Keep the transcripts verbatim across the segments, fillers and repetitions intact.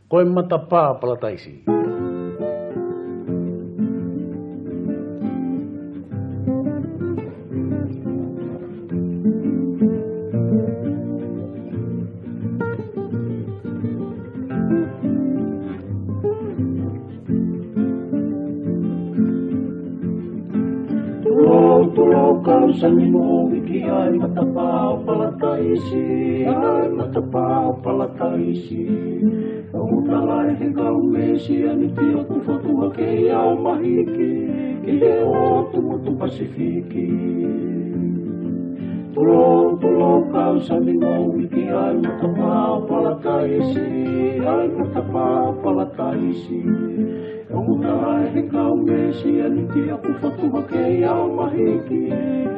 Ko e Matapā ʻo Palataisi. Tulou, tulou, kau sani mo viki ai Matapā ʻo Palataisi, ai Matapā ʻo Palataisi. ʻOku tala ʻe he kau Mesianiti ʻoku fotu hake ia ʻo mahiki ki he ʻotu motu Pasifiki. Tulou, tulou, kau sani mo viki ai Matapā ʻo Palataisi, ai Matapā ʻo Palataisi. ʻOku tala ʻe he kau Mesianiti ʻoku fotu hake ia ʻo mahiki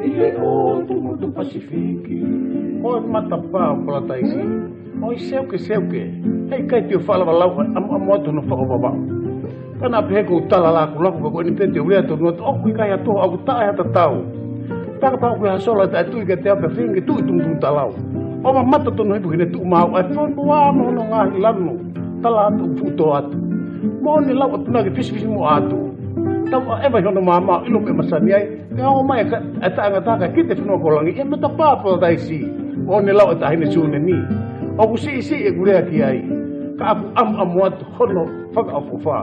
ki he ʻotu motu Pasifiki. Ko e Matapā ʻo Palataisi. ʻOi seuke, seuke. Heʻikai te u faʻa lava lau ʻamu, ʻamu atu hono fakaʻofoʻofa. Ka naʻa pehē ʻoku ou tala lakulaku ka ko eni pē te u lea tonu atu, ʻoku ʻikai ha toho ʻoku taʻe ha tatau. Taka pau ke ha sola taʻetui ke te ape fingi tuʻu ʻi tumutumu talau. ʻO mamata tonu hifo ki heʻene tuʻu maau ʻa e fonua mo hono ngaahi lanu. Tala atu ʻoku fuʻu tō atu. Moʻoni lau ʻa e punake fisifisimuʻa atu. Tau ʻaʻeva ʻi hono maama ʻilo pē masani ai. Ke ongo mai ka, ʻa e taʻengata ka kite fonua ko langi, ʻe Matapā ʻo Palataisi. Moʻoni lau ʻa e taʻahine Sunemi. ʻOku siʻisiʻi ʻeku lea ki ai. Ka ʻoku ʻamuʻamu atu hono fakaʻofoʻofa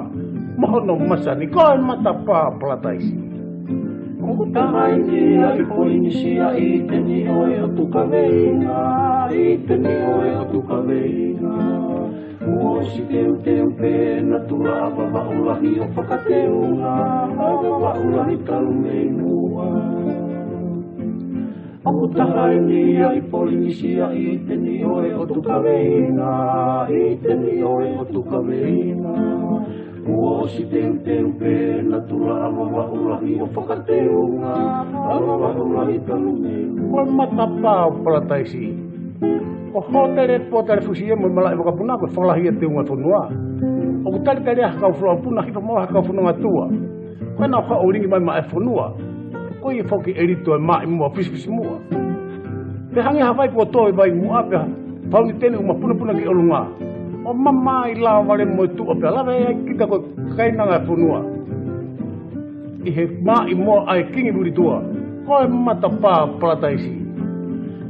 mo hono masani, ko e Matapā ʻo Palataisi. ʻOku taha eni ia ʻi Polinisia ʻi ʻĪteni ʻo e ʻOtu Kaveinga, ʻi ʻĪteni ʻo e ʻOtu Kaveinga. Kuo ʻosi teuteu pē natula ʻa Vavaʻu Lahi ʻo fakateunga, ʻa Vavaʻu Lahi talu mei muʻa. ʻOku taha eni ia ʻi Polinisia ʻi ʻĪteni ʻo e ʻOtu Kaveinga, ʻi ʻĪteni ʻo e ʻOtu Kaveinga. Kuo ʻosi teuteu pē natula ʻa Vavaʻu Lahi ʻo fakateunga, ʻa Vavaʻu Lahi talu mei muʻa. Ko e Matapā ʻo Palataisi. Ko hōtele, pōtale fusi ia mo e malaʻe vakapuna ko e fakalahi ia teunga fonua. ʻOku talitali ʻa e kau fulau puna hifo mo e kau fononga tuʻa. Ko ena ʻoku haʻu ʻo lingi mai maʻa e fonua. Ko ia foki ʻe lito e maʻi muʻa fisifisimuʻa. Pea hangē ha vai kuo tō ʻi vai muʻa pea fauniteni ʻoku mapunapuna ki ʻolunga. ʻO mamaʻo ʻi lava vale mo e tuʻa pea lava ʻe kita ko e kainanga ʻo e fonua. ʻI he maʻi muʻa ʻa e kingi Vulitua. Ko e Matapā ʻo Palataisi.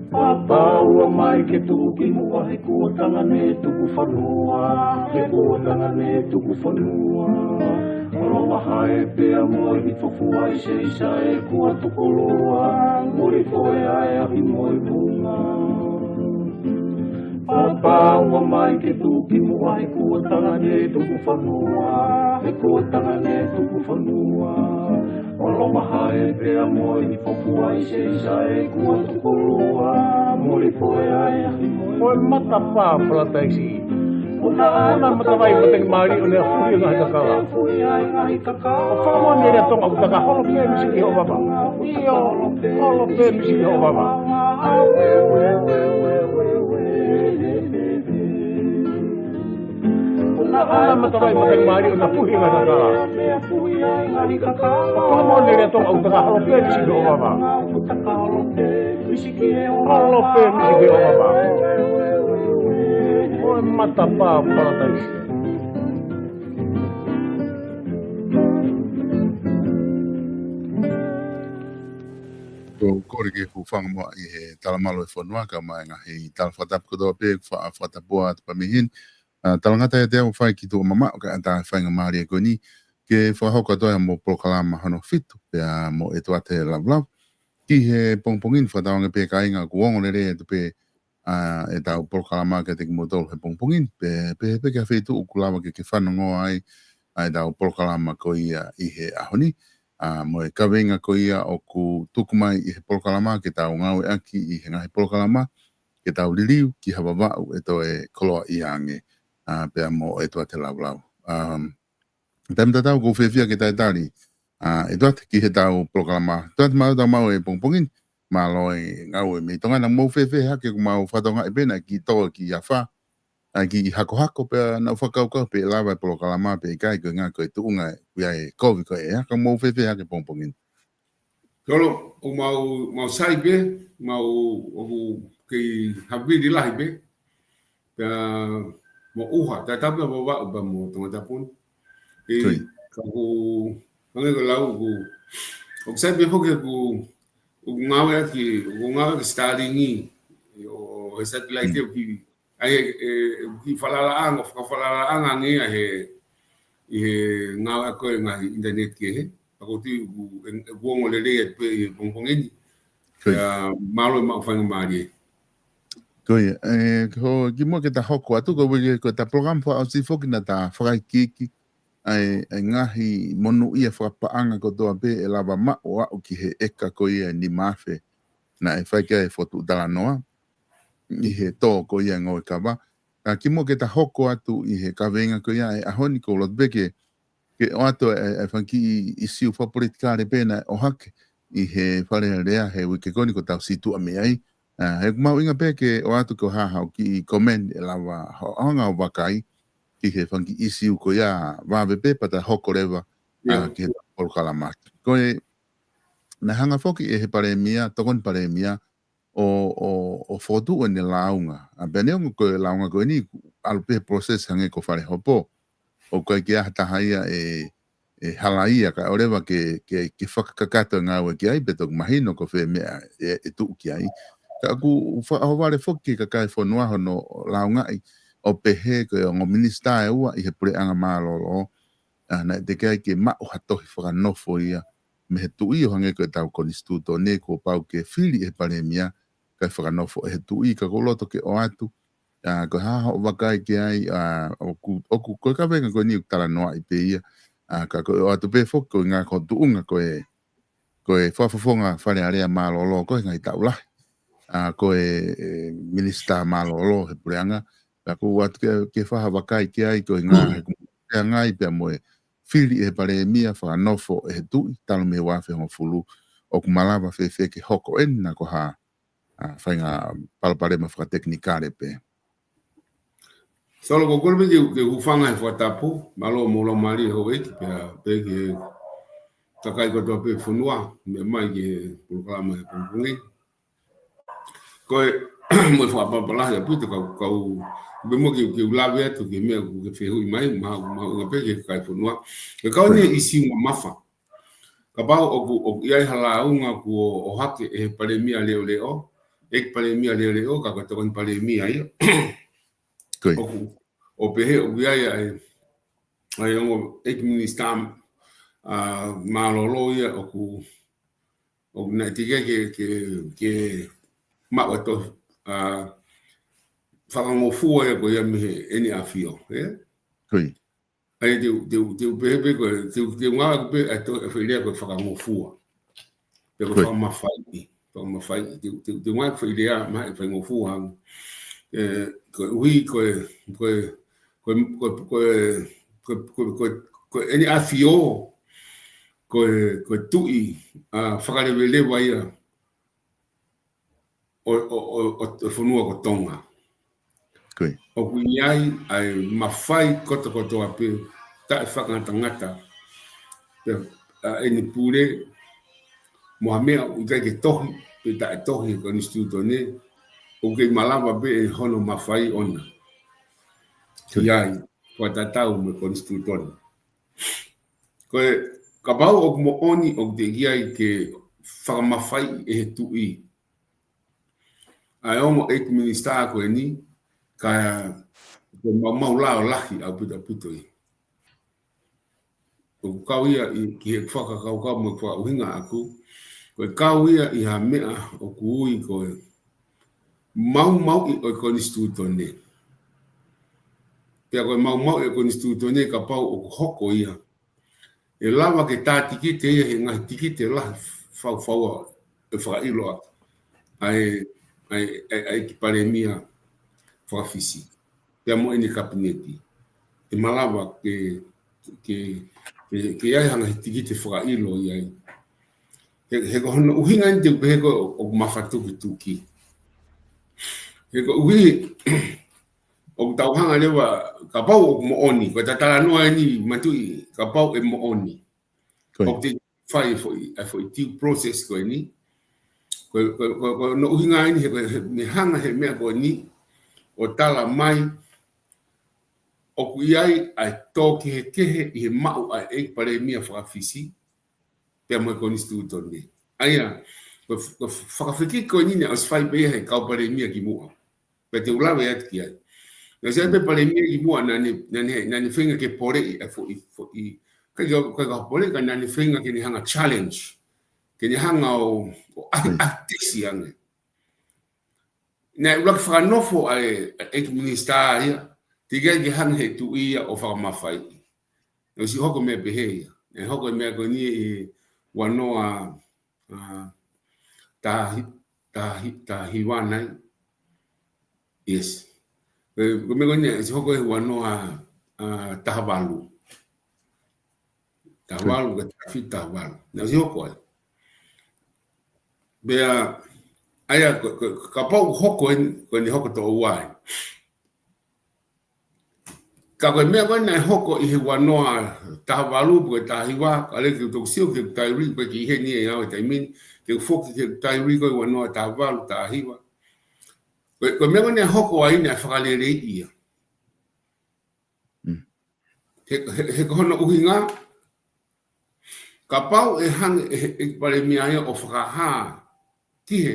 Pāpā ua mai ke tuʻu ki muʻa he kuo tangane tuku fanua, he kuo tangane tuku fanua. ʻOlova hae pea mo e hifo fua ʻi Seisa ʻe kuo tukulua, muli foe ʻa e ahi mo e vunga. Pāpā ua mai ke tuʻu ki muʻa he kuo tangane tuku fanua, he kuo tangane tuku fanua. ʻOlova hae pea mo e hifo fua ʻi Seisa ʻe kuo tukulua, muli foe ʻa e ahi mo e. Ko e Matapā ʻo Palataisi. Puna ʻa e matavai matangi mālie ʻo ne afuhi ʻa e ngaahi kakala. Afuhi ʻa e ngaahi kakala. ʻO fakamoʻoni ʻe lea Tonga ʻoku taka holo pē misi ki hoʻo vava. ʻIo, holo pē misi ki hoʻo vava. Puna ʻa e matavai matangi mālie ʻo ne afuhi ʻa e ngaahi kakala. ʻO fakamoʻoni ʻe lea Tonga ʻoku taka holo pē misi ki hoʻo vava. Holo pē misi ki hoʻo vava. Ko e Matapā ʻo Palataisi. Ko e kole ke u hūfanga muʻa ʻi he talamalu ʻo e fonua kae ʻumaʻā e ngaahi tala fakatapu kotoa pē, fa-, fakatapu atu pē mei heni. ʻA, talangata ʻiate au ʻoku fai ki tuʻa mamaʻo kae ʻatā e faingamālie ko eni ke fakahoko atu ai mo e polokalama hono fitu, pea mo ʻEtuate Lavulavu. Ki he pongipongi ni fakatauange pē kāinga ʻoku ongo lelei atu pē ʻa, ʻetau polokalama kiate kimoutolu he pongipongi ni, pe, pe, pe ki ha feituʻu ʻoku lava ke ke fanongoa ai, ʻa, ʻetau polokalama ko ia ʻi he ʻaho ni, ʻa, mo e kaveinga ko ia ʻoku tuku mai ʻi he polokalama ke tau ngāueʻaki ʻi he ngaahi polokalama, ke tau liliu ki ha Vavaʻu ʻe toe koloaʻia ange, ʻa, pea mo ʻEtuate Lavulavu. Um, Taimi tatau ʻoku ou fiefia ke talitali ʻa ʻEtuate ki heʻetau polokalama. ʻEtuate, mālō e tau maʻu e pongipongi ni, mālō e ngāue mei Tonga. Naʻa mou fēfē hake? ʻOku mau fakatokangaʻi pē naʻe kiʻi tō e kiʻi afā, ʻa e kiʻi hakohako pea naʻa ku fakakaukau pe ʻe lava e polokalama pe ʻikai, ko e ʻuhinga ko e tuʻunga ʻoku ʻi ai e kovi ko ē. Ka mou fēfē hake pongipongi ni? Tolo, ʻoku mau, mau sai pē, mau ʻoku kei havili lahi pē. Pea mo ʻuha, tatau pē mo Vavaʻu pea mo Tongatapu ni. ʻE, Ko ia. Ka ʻoku, hangē ko e lau ʻoku, ʻoku sai pē foki ʻoku, ʻoku ngāueʻaki, ʻoku ngāueʻaki Starlink ʻi, ʻo he satellite Mm. ʻoku kiʻi, ʻa ia, ʻe, ʻoku kiʻi falalaʻanga, fakafalalaʻanga ange ia he, ʻi he ngāueʻaki ʻo e ngaahi internet kehe. Ka ʻoku ou tui ʻoku, ʻe, ʻoku ongo lelei atu pē ʻi he pongipongi ni. Ko ia. Pea mālō e maʻu faingamālie. Ko ia, ʻe, ko, kimuʻa ke ta hoko atu, ko e, ko ʻeta polokalama fakaʻosi foki naʻa ta fakaikiiki ʻa e, ʻa e ngaahi monūʻia fakapaʻanga kotoa pē ʻe lava maʻu ʻo aʻu ki he ʻeka ko ia ʻe nima afe naʻe fai ki ai e fokotuʻu talanoa ʻi he tō ko ia e ngoue kava. Ka kimuʻa ke ta hoko atu ʻi he kaveinga ko ia ʻo e ʻaho ni, ʻoku ou loto pē ke, ke ʻoatu e, e, e fanga kiʻi ʻīsiu fakapolitikale pē naʻe ʻohake ʻi he Fale Alea he uike ko eni kuo tau situʻa mei ai. ʻA, he ʻoku mahuʻinga pē ke ʻoatu ko e hā haʻo kiʻi comment ʻe lava hoʻo ʻaonga ʻo vakai ki he fanga kiʻi ʻīsiu ko ia vave pē pea ta hoko leva, ʻa, ʻIo. ki he polokalama. Ko e, naʻe hanga foki ʻe he Palēmia, Tokoni Palēmia, ʻo, ʻo, ʻo fokotuʻu ʻene lāunga. ʻA, pea neongo ko e lāunga ko eni, ʻalu pē he process hangē ko Fale Hopo. ʻOku ʻikai ke ʻi ai ha taha ia ʻe, ʻe halaia kae ʻoleva ke, ke, ke fakakakato e ngāue ki ai, pe toki mahino ko fē meʻa ʻe, ʻe tuʻu ki ai. Ka ʻoku fakaʻohovale foki ki he kakai e fonua hono lāungaʻi ʻo pehē ko e ongo minisitā ʻe ua ʻi he puleʻanga mālōlō, ʻa, naʻe teʻeki ai ke maʻu ha tohi fakanofo ia mei he Tuʻi ʻo hangē ko ʻetau konisitūtone kuo pau ke fili ʻe he Palēmia kae fakanofo ʻe he Tuʻi. Ka ʻoku ou loto ke ʻoatu, ʻa, ko e hā hoʻo vakai ki ai, ʻa, ʻoku, ʻoku, ko e kaveinga ko eni ʻoku talanoaʻi pē ia, ʻa, ka ko e ʻoatu pē foki ko e ngaahi ko e tuʻunga ko e, ko e fakafofonga Fale Alea mālōlō ko e ngaahi taʻu lahi, ʻa, ko e, e minisitā mālōlō he puleʻanga, ka ʻoku ou ʻoatu ke, ke fai ha vakai ki ai ko e ngaahi, ʻa, he kumu te angai pea mo e fili ʻe he Palēmia fakanofo ʻe he Tuʻi talu mei he ua afe hongofulu, ʻoku malava fēfē ke hoko eni, naʻa ko e hā, ʻa, faʻahinga palopalema fakatekinikale pē. Solo, ʻoku ou kole pē ke, ke u hūfanga he fakatapu, mālō mo e laumālie houʻeiki, pea pehē ki he kakai kotoa pē e fonua, meʻa mai ki he polokalama he pongipongi. Ko e, mo e fakapapālangi ʻaupito kau, kau, pea mo ke, ke u lave atu ki he meʻa ʻoku ke fehuʻi mai, ma, mahuʻinga pē ki he kakai e fonua. Ko e kau eni e ʻīsiu mamafa. Kapau ʻoku, ʻoku ʻi ai ha lāunga kuo ʻohake ʻe he Palēmia leʻoleʻo, ʻEiki Palēmia leʻoleʻo, ka ko e Tokoni Palēmia ia. Ko ia. ʻOku, ʻo pehē ʻoku ʻi ai ʻa e, ʻa e ongo ʻEiki Minisitā, ʻa, mālōlō ia ʻoku, ʻoku naʻe teʻeki ai ke, ke, ke maʻu ʻa e tohi, ʻa, fakangofua ia ko ia mei he ʻEne ʻAfio, ē? Ko ia. ʻA ia te u, te u, te u pehē pē ko e, te u, te u ngāueʻaki pē ʻa e tohi, ʻa e foʻi lea ko e fakangofua. Pe ko e fakamafaiʻi, fakamafaiʻi, te u, te u, te u ngāueʻaki e foʻi lea maʻa e fakangofua ange. ʻE, koeʻuhi ko e, ko e, ko e, ko e, ko e, ko e, ko e, ko e ʻEne ʻAfio, ko e, ko e tuʻi, ʻa, fakaleveleva ia ʻo, ʻo, ʻo, ʻo, ʻo e fonua ko Tonga. Ko ia. ʻOku ʻi ai ʻa e mafai kotokotoa pē taʻefakangatangata, pea, ʻa, ʻene pule, mo ha meʻa ʻoku ʻikai ke tohi, pe taʻetohi he konisitūtone, ʻoku kei malava pē ʻe hono mafai ʻona. Ko ia. ʻI ai, fakatatau mo e konisitūtone. Ko e, kapau ʻoku moʻoni ʻoku teʻeki ai ke fakamafaiʻi ʻe he Tuʻi ʻa e ongo ʻEiki Minisitā ko eni, ka ko e maumau lao lahi ʻaupito ʻaupito ia. ʻOku kau ia ʻi, ki he fakakaukau mo e fakaʻuhinga ʻaku, ko e kau ia ʻi ha meʻa ʻoku ui ko e maumauʻi ʻo e konisitūtone. Pea ko e maumauʻi ʻo e konisitūtone kapau ʻoku hoko ia, ʻe lava ke tā tikite ia he ngaahi tikite lahi faufaua ʻe fakaʻilo ʻaki ʻa e, ʻa e, ʻa e, ʻa e ʻEiki Palēmia faka-Fisi. Pea mo ʻene kapineti. ʻE malava ke, ke, ke, ke ʻi ai ha ngaahi tikite fakaʻilo ʻi ai. He, he ko hono ʻuhinga eni te u pehē ko e ʻoku mafatukituki. He koeʻuhi, ʻoku tau hanga leva, kapau ʻoku moʻoni, ko ʻeta talanoa eni Matuʻi, kapau ʻe moʻoni. Ko ia. ʻOku te fai e foʻi, ʻa e foʻi due process ko eni. Ko, ko, ko, ko hono ʻuhinga eni he, he, ne hanga he meʻa ko eni, ʻo tala mai, ʻoku ʻi ai ʻa e tō kehekehe ʻi he maʻu ʻa e ʻEiki Palēmia faka-Fisi pea mo e konisitūtone. ʻA ia, ko e f-, ko e f-, fakafekiki ko eni naʻe ʻosi fai pē ia he kau palēmia kimuʻa. Pea te u lave atu ki ai. Naʻe ʻosi ʻi ai pē palēmia kimuʻa naʻa ne, naʻa ne, naʻa ne feinga ke poleʻi, ʻa e foʻi, foʻi, ʻikai ke, ʻikai ke poleʻi, ka naʻa ne feinga ke ne hanga challenge. Ke ne hanga ʻo, ʻo ʻai, ʻai tesi ange. Naʻe ʻuluaki fakanofo ʻa e, ʻa e ʻEiki Minisitā ia, teʻeki ai ke hanga he tuʻi ia ʻo fakamafaiʻi. Naʻe ʻosi hoko e meʻa pehē ia. Naʻe hoko e meʻa ko eni ʻi he ua noa, ʻa, taha hi-, taha hi-, taha hiva nai. Yes. Ko e, ko e meʻa ko eni, ʻosi hoko he ua noa, ʻa, taha valu. Taha valu, ka taha fitu, taha valu. Naʻe ʻosi hoko ai. Pea, ʻa ia, ko, ko, kapau ʻoku hoko eni, ko eni hoko toʻo ua eni. Ka ko e meʻa ko ē naʻe hoko ʻi he ua noa taha valu, ko e taha hiva, ka leki u toki sio ki he tairi, ko e ki heni ʻe au he taimi ni, ke u foki ki he tairi ko e ua noa taha valu, taha hiva. Ko e, ko e meʻa ko ē naʻe hoko ai naʻe fakaleleiʻi ia. Mm. He, he, he ko hono ʻuhinga, kapau ʻe hanga ʻe he, ʻEiki Palēmia ia ʻo fakahā ki he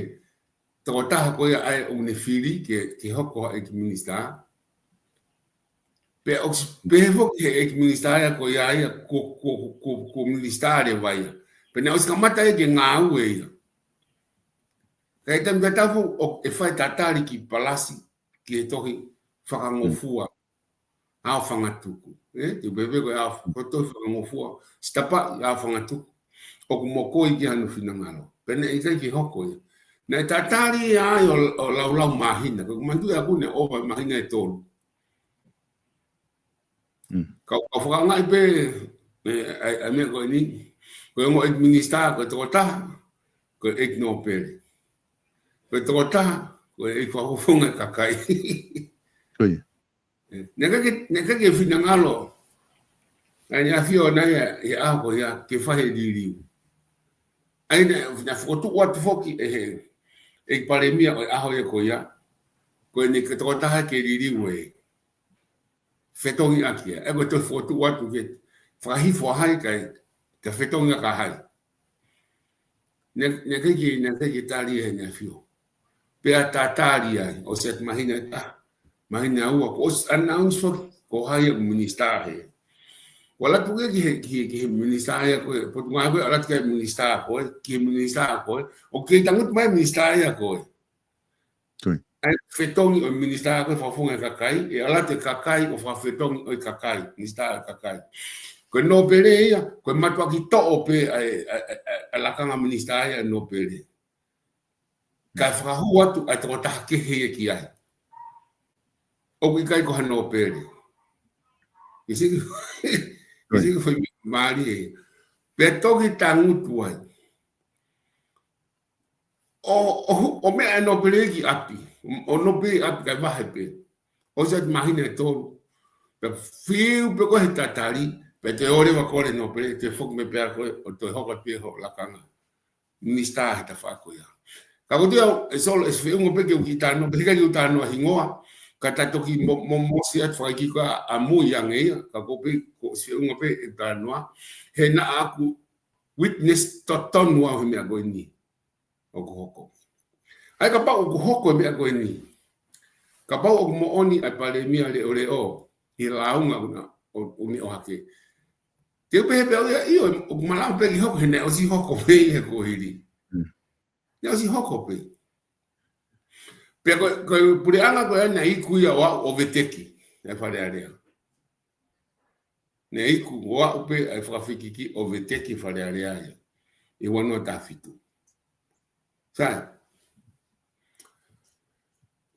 tokotaha ko ia ʻa ē ʻoku ne fili ke, ke hoko ko e ʻEiki Minisitā. Pea ʻoku s-, pehē foki he ʻEiki Minisitā ia ko ia ia ko, ko, ko, ko minisitā leva ia. Pea naʻe ʻosi kamata ia ke ngāue ia. Ka ʻi he taimi tatau foki ʻoku fai tatali ki Palasi, ki he tohi fakangofua. ʻAofangatuku. ʻE, te u pehē ko e ʻAo-, ko e tohi fakangofua. Sitapaʻi ʻAofangatuku. ʻOku mokoi ki hano finangalo. Pea naʻe ʻikai ke hoko ia. Naʻe tatali ia ai ʻo, ʻo laulau māhina. Ko e manatuʻi ʻaku naʻe ʻova māhina ʻe tolu. Mm. Ka, ka u fakaangaʻi pē, ʻe, ʻa e, ʻa e meʻa ko eni. Ko e ongo ʻEiki Minisitā, ko e tokotaha, ko e ʻEiki Nōpele. Ko e tokotaha, ko e ʻEiki Fakafofonga Kakai. Ko ia. ʻE, naʻe ʻikai ke, naʻe ʻikai ke finangalo. ʻA ia naʻe ʻafio ʻana ia, ʻi he ʻaho ko ia, ke fai e liliu. ʻA ia naʻe, naʻe fokotuʻu atu foki ʻe he, ʻEiki Palēmia ʻo e ʻaho ia ko ia. Ko eni ko e tokotaha ke liliu e. Fetongi ʻaki ia. ʻE ko e toe fokotuʻu atu ke fakahifo ʻa hai kae, ke fetongi ʻaki ʻa hai. Naʻe, naʻe ʻikai ke, naʻe ʻikai ke tali ʻe he ʻEne ʻAfio. Pea tatali ai, ʻosi atu māhina ʻe taha, māhina ʻe ua, kuo ʻosi announce foki, ko hai ʻoku minisitā hē. Kuo ʻalu atu ki he, ki he, ki he minisitā ia ko ē, Potungāue ko ē, ʻalu atu ki he minisitā ko ē, ki he minisitā ko ē, ʻoku kei tangutu mai minisitā ia ko ē. Ko ia. ʻA e fetongi ʻo e minisitā ko ē Fakafofonga Kakai, ʻe ʻalu atu e kakai ʻo fakafetongi ʻo e kakai, minisitā ʻo e kakai. Ko e nōpele ia, ko e mātuʻaki toʻo pē ʻa e, ʻa e, ʻa e, ʻa e lakanga minisitā ia ʻa e nōpele. Kae fakahū atu ʻa e tokotaha kehe ia ki ai. ʻOku ʻikai ko ha nōpele. ʻIo, ʻio, ʻio, fai mālie. Pea toki tangutu ai. ʻO, ʻo, ʻo meʻa e nōpele ki ʻapi. ʻO nōpele ʻapi kae vahe pē. ʻOsi atu māhina ʻe tolu. Pea fiu pē ko ē he tatali, pea toe ʻalu ʻo kole nōpele, toe foki mai pē ko ē, ʻo toe hoko atu pē hoʻo lakanga minisitā he tafaʻaki ko ia. Ka ko e toe ʻe solo, ʻosi feʻunga pē ke u kiʻi talanoa, pea ʻikai ke u talanoa hingoa, ka ta toki mo, mo, mosi atu fakaiki ko ē ʻamui ange ia, ka ko e pē, ko e ʻosi feʻunga pē e talanoa, he naʻa ku witness totonu au he meʻa ko eni. ʻOku hoko. ʻA ia kapau ʻoku hoko e meʻa ko eni. Kapau ʻoku moʻoni ʻa e palēmia leʻoleʻo, he lāunga ʻoku na, ʻo, ʻo ne ʻohake. Te u pehē pē au ia, ʻio, ʻoku malava pē ke hoko, he naʻe ʻosi hoko pē ia he kuohili. Mm. Naʻe ʻosi hoko pē. Pea ko, ko e puleʻanga ko ē naʻe iku ia ʻo aʻu ʻo veteki ʻa e Fale Alea. Naʻe iku ʻo aʻu pē ʻa e fakafekiki ʻo veteki Fale Alea ia. ʻI he ua noa taha fitu. Sai.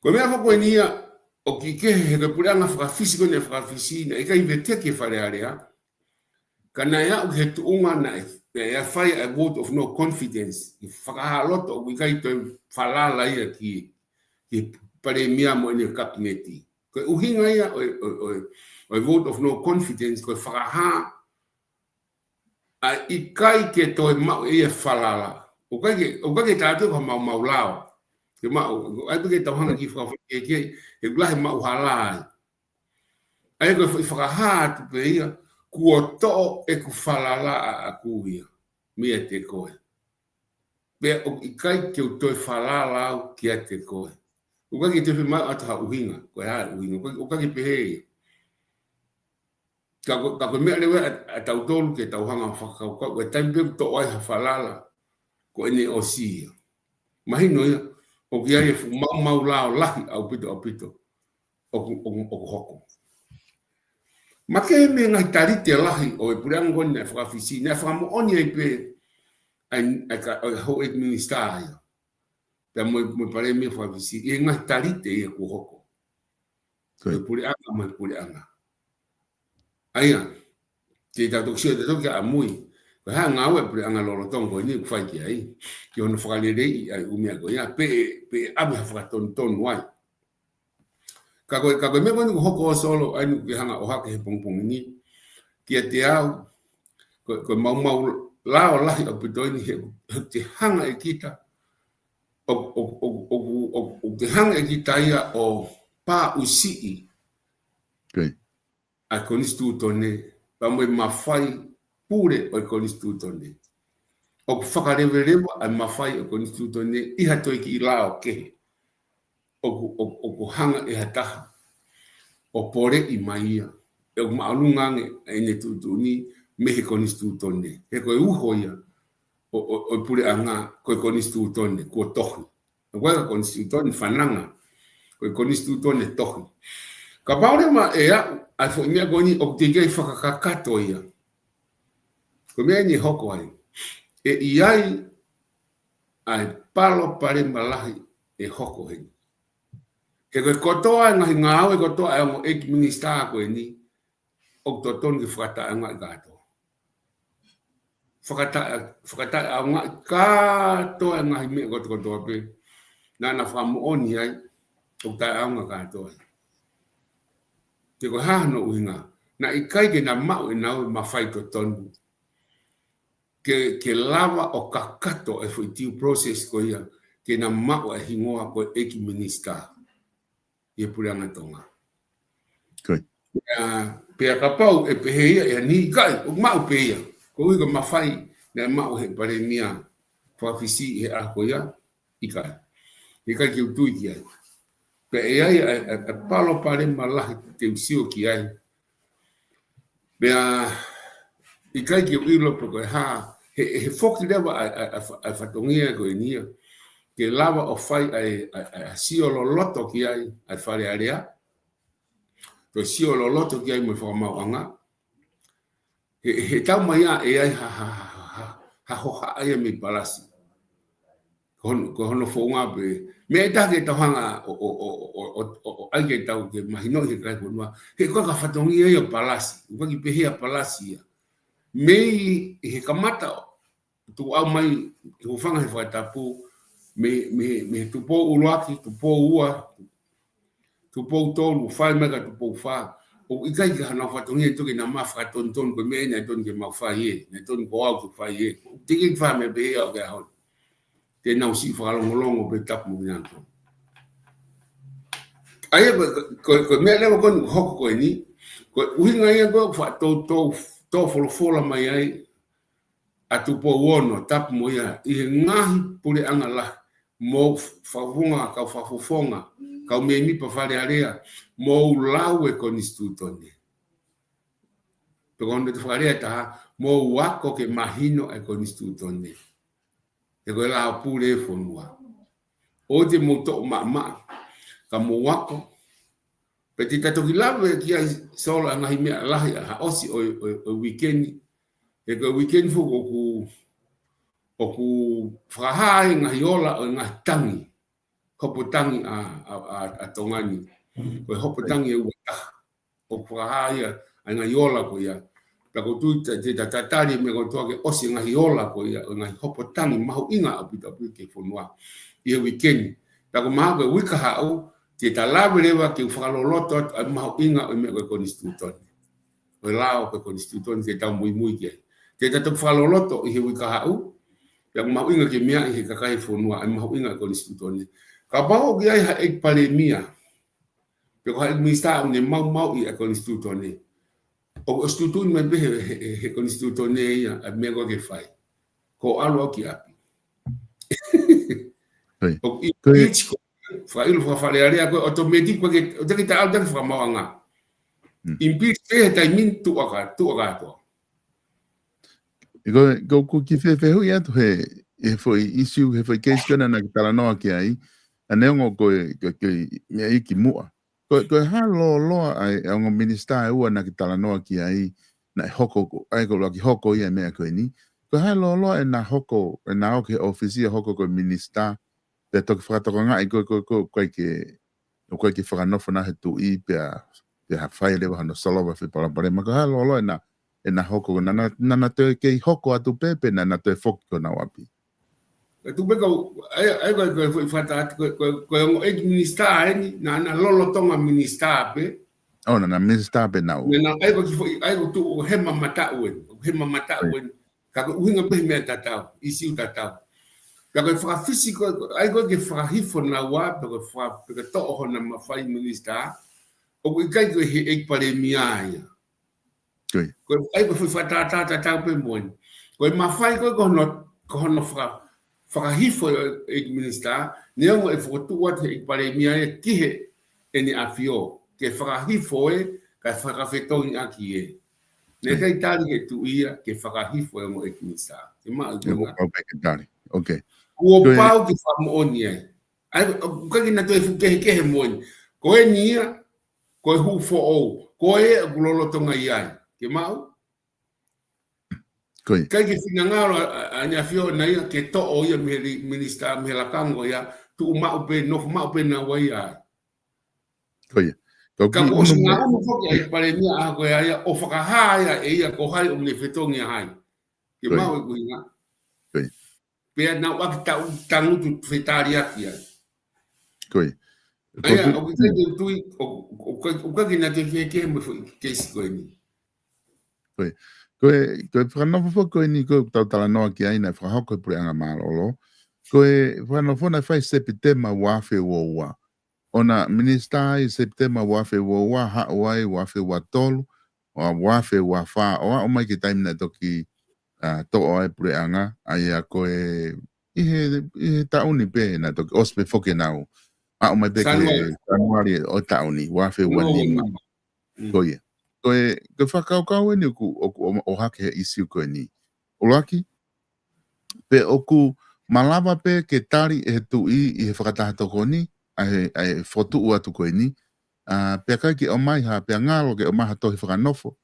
Ko e meʻa foki eni ia ʻoku kehe he ko e puleʻanga faka-Fisi ko eni faka-Fisi naʻe ʻikai veteki Fale Alea. Ka naʻe aʻu ki he tuʻunga naʻe, naʻe fai ʻa e vote of no confidence. ʻI he fakahā loto ʻoku ʻikai toe falala ia ki, ki he palēmia mo ʻene kapineti. Ko e ʻuhinga ia ʻo e, ʻo e, ʻo e, ʻo e vote of no confidence, ko e fakahā ʻa e ʻikai ke toe maʻu ʻe ia e falala. ʻOku ʻikai ke, ʻoku ʻikai ke taʻoto ko e maumau lao. Ke maʻu, ʻai pē ke tau hanga ki he fakafekiki, he ʻoku lahi e maʻu hala ai. ʻA ia ko e foʻi fakahā atu pē ia, kuo toʻo ʻeku falala ʻaʻaku ia meiate koe. Pea ʻoku ʻikai ke u toe falala au kiate koe. ʻOku ʻikai ke toe fiemaʻu ʻe au ha ʻuhinga, ko e hā e ʻuhinga, ʻoku ʻikai, ʻoku ʻikai ke pehē ia. Ka ko, ka ko e meʻa leva ʻa, ʻa tautolu ke tau hanga ʻo fakakaukau, ko e taimi pē ʻoku toʻo ai ha falala, ko ʻene ʻosi ia. Mahino ia, ʻoku ʻi ai e fuʻu maumau lao lahi ʻaupito, ʻaupito ʻoku, ʻoku, ʻoku hoko. Makehe mei he ngaahi talite lahi ʻo e puleʻanga ko eni naʻe faka-Fisi, naʻe fakamoʻoni ai pē ʻa e, ʻa e ka, ʻa e houʻeiki minisitā ia. Pea mo e, mo e palēmia faka-Fisi, ʻi he ngaahi talite ia kuo hoko. Ko e puleʻanga mo e puleʻanga. ʻA ia, ke tau toki sio, tau toki ʻamui. Ko e hā e ngāue ʻa e puleʻanga lolotonga ko eni ʻoku fai ki ai, ki hono fakaleleiʻi ʻa e ʻū meʻa ko ia, pe, pe ʻave ha fakatonutonu ai. Ka ko e, ka ko e meʻa ko eni ʻoku hoko ʻo Solo, ʻa eni ʻoku ke hanga ʻo ʻohake he pongipongi ni, kiate au, ko, ko e maumau lao lahi ʻaupito eni he, he te hanga ʻe kita, ʻo, ʻo, ʻo, ʻo, ʻo, ʻo te hanga ʻe kita ia ʻo paʻusiʻi ʻa e konisitūtone, pea mo e mafai pule ʻo e konisitūtone. ʻOku fakaleveleva ʻa e mafai ʻo e konisitūtone ʻi ha toe kiʻi lao kehe. ʻOku, ʻoku, ʻoku hanga ʻe ha taha ʻo poleʻi mai ia. ʻOku māʻolunga ange ʻene tuʻutuʻuni mei he konisitūtone. He ko e uho ia ʻo, ʻo, ʻo e puleʻanga, ko e konisitūtone, kuo tohi. ʻOku ʻikai ko e konisitūtone fananga, ko e konisitūtone tohi. Kapau leva ʻe aʻu ʻa e foʻi meʻa ko eni ʻoku teʻeki ai fakakakato ia. Ko e meʻa eni ʻe hoko ai. ʻE ʻi ai ʻa e palopalema lahi ʻe hoko heni. He ko e kotoa e ngaahi ngāue kotoa ʻa e ongo ʻeiki minisitā ko eni, ʻoku totonu ke fakataʻeʻaongaʻi kātoa. Fakataʻe-, fakataʻeʻaongaʻi kātoa e ngaahi meʻa kotokotoa pē naʻa na fakamoʻoni ai ʻoku taʻeʻaonga kātoa. He ko e hā hono ʻuhinga? Naʻe ʻikai ke na maʻu ʻenau mafai totonu ke, ke lava ʻo kakato e foʻi due process ko ia, ke na maʻu e hingoa ko e ʻeiki minisitā ʻi he puleʻanga Tonga. Ko ia. Pea, pea kapau ʻe pehē ia ʻe ha niʻihi, ʻikai, ʻoku maʻu pē ia. Koeʻuhi ko e mafai naʻe maʻu he palēmia faka-Fisi he ʻaho ko ia, ʻikai. ʻIkai ke u tui ki ai. Pea ʻe ʻi ai ʻa e, ʻa e, ʻa e palopalema lahi te u sio ki ai. Pea ʻikai ke u ʻilo pe ko e hā, he, he foki leva ʻa e, ʻa e, ʻa e, ʻa e fatongia ko eni ia ke lava ʻo fai ʻa e, ʻa e, ʻa e sio loloto ki ai ʻa e Fale Alea. Ko e sio loloto ki ai mo e Fakamaauʻanga. He, he taumaiā ʻe ʻi ai ha, ha, ha, ha, ha hohaʻa ia mei Palasi. Ko hono, ko hono founga pē. Meʻa ʻe taha ke tau hanga ʻo, ʻo, ʻai ke tau ke mahinoʻi he kakai fonua. He ko e ka fatongia ia ʻo Palasi. ʻOku ʻikai ke pehē ʻa Palasi ia. Mei he kamata ʻo tuʻu mai, hūfanga he fakatapu, mei, mei, mei Tupou ʻuluaki, Tupou ua, Tupou tolu, fai mai ka Tupou fā. ʻOku ʻikai ke hano fatongia toki na ma fakatonutonu ko e meʻa naʻe tonu ke mau fai ē, naʻe tonu ko au ke fai ē. Teʻeki ke fai meʻa pehē ʻo ke aho. Te nau siʻi fakalongolongo pē tapu mo kinautolu. ʻA ia ko, ko, ko e meʻa leva ko eni hoko ko eni, ko e ʻuhinga ia ko e faʻa tō, tō, tō folofola mai ai, ʻa Tupou ono, tapu mo ia, ʻi he ngaahi puleʻanga lahi, mo fakafofonga, kau fakafofonga, kau mēmipa Fale Alea, mou lau e konisitūtone. Pe ko hono ʻuhinga Fale Alea ʻe taha, mou ako ke mahino e konisitūtone. He ko e lao pule e fonua. ʻOua te mou toʻo maʻamaʻa, ka mou ako, Pea te ta toki lave ki ai Solo ʻa e ngaahi meʻa lahi ʻa ha ʻosi ʻo e, ʻo e, ʻo e weekend. He ko e weekend foki ʻoku, ʻoku fakahā ai e ngaahi ola ʻo e ngaahi tangi. Hopo tangi ʻa, ʻa, ʻa, ʻa Tonga ni. Ko e hopo tangi ʻe ua taha. ʻOku fakahā ia ʻa e ngaahi ola ko ia. Pea ʻoku ou tui te, te ta tatali e meʻa kotoa ke ʻosi e ngaahi ola ko ia, ʻo e ngaahi hopo tangi mahuʻinga ʻaupito ʻaupito ki he fonua ʻi he weekend. Pea ʻoku mahalo ko e uike kahaʻu, te ta lave leva ke u fakaloloto atu ʻa e mahuʻinga ʻo e meʻa ko e konisitūtone. ʻO e lao ko e konisitūtone te tau muimui ki ai. Te ta toki fakaloloto ʻi he uike kahaʻu, pea ʻoku mahuʻinga ke meaʻi ʻe he kakai e fonua ʻa e mahuʻinga ʻo e konisitūtone. Kapau ʻoku ʻi ai ha ʻeiki palēmia, Pe ko hai minisitā ʻoku ne maumauʻi ʻa e konisitūtone. ʻOku ʻosi tuʻutuʻuni mai pē he, he, he konisitūtone ia ʻa e meʻa ko ē ke fai. Ko e ʻalu au ki ʻapi. ʻOku impeach ko ē, fakaʻilo fakafalealea ko ē, automatic ko ē ke, ʻoku ʻikai ke ta ʻalu ʻo fakamaauʻanga. Impeach pē he taimi ni, tuʻu ʻa ka, tuʻu ʻa kātoa. Ko, ko, ʻoku ou kiʻi fefehuʻi atu he, he foʻi issue, he foʻi case ko ena naʻa ke talanoa ki ai, ʻa neongo ko e, ko e, ko e meʻa ia kimuʻa. Ko, ko e hā e lōloa ʻa e, ʻa e ongo minisitā ʻe ua naʻa ke talanoa ki ai, naʻe hoko ko, ʻa ia ko e ʻuluaki hoko ia e meʻa ko eni. Ko e hā e lōloa ʻena hoko, ʻena ō ki he ʻōfisi ʻo hoko ko e minisitā, pea toki fakatokangaʻi ko, ko, ko, ʻoku ʻikai ke, ʻoku ʻikai ke fakanofo naua he tuʻi pea, pea fai leva hono solova e foʻi palopalema. Ko e hā e lōloa ʻena, ʻena hoko, naʻa na, naʻa na toe kei hoko atu pē, pe naʻa na toe foki ki honau ʻapi. Ka tuku pē kau, ʻa ia, ʻa ia ko e, ko e foʻi fakatātā, ko e, ko e, ko e ongo ʻeiki minisitā eni, naʻa na lolotonga minisitā pē. ʻO, naʻa na minisitā pē naua. Naʻa na, ʻa ia ko e kiʻi foʻi, ʻa ia ko e tuʻu ʻo hema mataʻu eni, ʻo hema mataʻu eni. Ka ko e ʻuhinga pē he meʻa tatau, ʻīsiu tatau. Ka ko e fakafisi ko ē, ʻa ia ko e ke fakahifo naua, pe ko e faka-, pe ko e toʻo hona mafai minisitā, ʻoku ʻikai ko e he ʻeiki palēmia ia. Ko ia. Ko e, ʻa ia ko e foʻi fakatātā tatau pē mo eni. Ko e mafai ko ē ko hono, ko hono faka-, fakahifo e, ʻeiki minisitā, neongo ʻe fokotuʻu atu he ʻeiki palēmia ia ki he ʻEne ʻAfio, ke fakahifo ē, kae fakafetongi ʻaki ē. Naʻe ʻikai tali ʻe he tuʻi ia ke fakahifo e ongo ʻeiki minisitā. Ke maʻu e ʻuhinga. Kuo pau pē ke tali. Okay. Kuo pau ke fakamoʻoni ai. ʻA ia, ʻoku ʻikai ke na toe fuʻu kehekehe mo eni. Ko eni ia, ko e hū foʻou. Ko ē ʻoku lolotonga ʻi ai. Ke maʻu? Ko ia. ʻIkai ke finangalo ʻa, ʻa, ʻa ʻEne ʻAfio naʻa ia ke toʻo ia mei he li-, minisitā, mei he lakanga ia, tuʻu maʻu pē, nofo maʻu pē naua ia ai. Ko ia. Ka kuo ʻosi ngāue foki ʻa e palēmia ʻaho ko ia ia, ʻo fakahā ia ʻe ia ko hai ʻoku ne fetongi ʻa hai. Ke maʻu e ʻuhinga. Ko ia. Pea naʻa ku ʻaki taʻu tangutu fetaliaki ai. Ko ia. ʻA ia, ʻoku ʻikai ke u tui, ʻo, ʻo, ʻo, ʻoku ʻikai ke na toe kehekehe mo e foʻi keisi ko eni. Ko ia. Ko e, ko e fakanofo foki ko eni ko ē ʻoku tau talanoa ki ai naʻe fakahoko he puleʻanga mālōlō. Ko e fakanofo naʻe fai Sepitema ua afe ua ua. ʻO na minisitā ʻi Sepitema ua afe ua ua, haʻu ai ua afe ua tolu, ʻo ua afe ua fā, ʻo aʻu mai ki he taimi naʻe toki, ʻa, toʻo ai e puleʻanga, ʻa ia ko e ʻi he, ʻi he taʻu ni pē naʻe toki ʻosi pē foki ʻenau aʻu mai pē ki he Sānuali. Sānuali ʻo e taʻu ni, ua afe ua nima. Ko ia. Ko e, ko e fakakaukau eni ʻoku, ʻoku ʻo, ʻohake he ʻīsiu ko eni. ʻUluaki, pe ʻoku malava pē ke tali ʻe he tuʻi ʻi he fakataha tokoni, ʻa e, ʻa e fokotuʻu atu ko eni, ʻa, pea ʻikai ke ʻomai ha, pea ngalo ke ʻomai ha tohi fakanofo,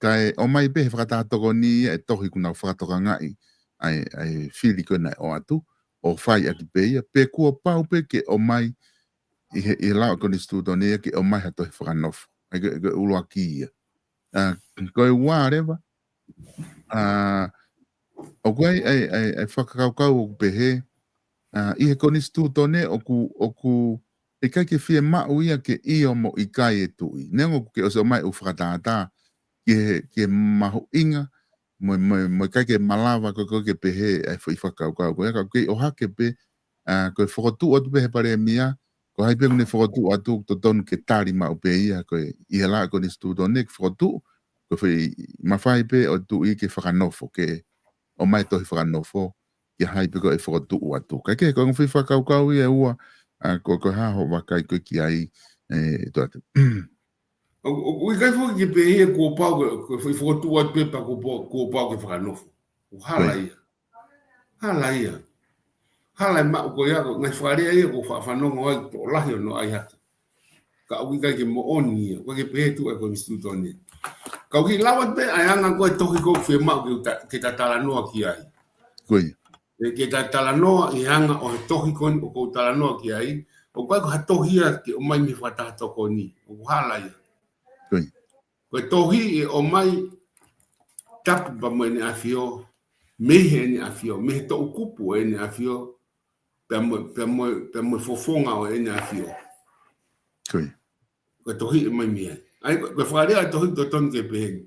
kae ʻomai pē he fakataha tokoni ia e tohi kuo nau fakatokangaʻi ʻa e, ʻa e fili ko ē naʻe ʻoatu, ʻo fai ʻaki pē ia, pe kuo pau pē ke ʻomai ʻi he, ʻi he lao konisitūtone ia ke ʻomai ha tohi fakanofo. ʻA ia ko e, ko e ʻuluaki ia. ʻA, ko e ua leva, ʻa, ʻoku ʻi ai, ʻa e, ʻa e, ʻa e fakakaukau ʻoku pehē, ʻa, ʻi he konisitūtone ʻoku, ʻoku ʻikai ke fiemaʻu ia ke ʻio mo ʻikai e tuʻi. Neongo ʻoku ke ʻosi ʻomai ʻū fakatātā ki he, ki he mahuʻinga, mo, mo, mo ʻikai ke malava ko ē ke pehē ʻa e foʻi fakakaukau ko ia, ka ʻoku kei ʻohake pē, ʻa, ko e fokotuʻu atu pē he palēmia, ko hai pē ʻoku ne fokotuʻu atu, totonu ke tali maʻu pē ia, ko e ʻi he lao konisitūtone ke fokotuʻu, ko e foʻi mafai pē ʻo e tuʻi ke fakanofo, ke ʻomai tohi fakanofo, ki hai pē ko ē ʻe fokotuʻu atu. Kae kehe, ko e ongo foʻi fakakaukau ia ʻe ua, ʻa, ko, ko e hā hoʻo vakai ko ē ki ai, ʻe, Tuʻate. ʻO, ʻo, ʻoku ʻikai foki ke pehē ia kuo pau ke, ke foʻi fokotuʻu atu pē pea kuo pau, kuo pau ke fakanofo. ʻOku hala ia. Hala ia. Hala e maʻu ko ia, ko e ngaahi fakalea ia ʻoku ou faʻa fanongo ai, tokolahi ʻoku nau ʻai hake. Ka ʻoku ʻikai ke moʻoni ia, ʻoku ʻikai ke pehē tuʻu ʻa e konisitūtone. Ka ʻoku kiʻi lava pē ʻa e anga ko ē e tohi ko ē ʻoku fiemaʻu ke ta, ke ta talanoa ki ai. Ko ia. ʻE, ke ta talanoa ʻi he anga ʻo e tohi ko eni ʻoku ou talanoa ki ai, ʻoku ʻikai ko ha tohi ia ke ʻomai mei he fakataha tokoni, ʻoku hala ia. Ko ia. Ko e tohi ʻe ʻomai tapu pea mo ʻEne ʻAfio, mei he ʻEne ʻAfio, mei he toʻukupu ʻo ʻEne ʻAfio, pea mo, pea mo, pea mo e fofonga ʻo ʻEne ʻAfio. Ko ia. Ko e tohi ʻe ʻomai mei ai. ʻA ia, ko, ko e fakalea ʻa e tohi totonu ke pehē ni.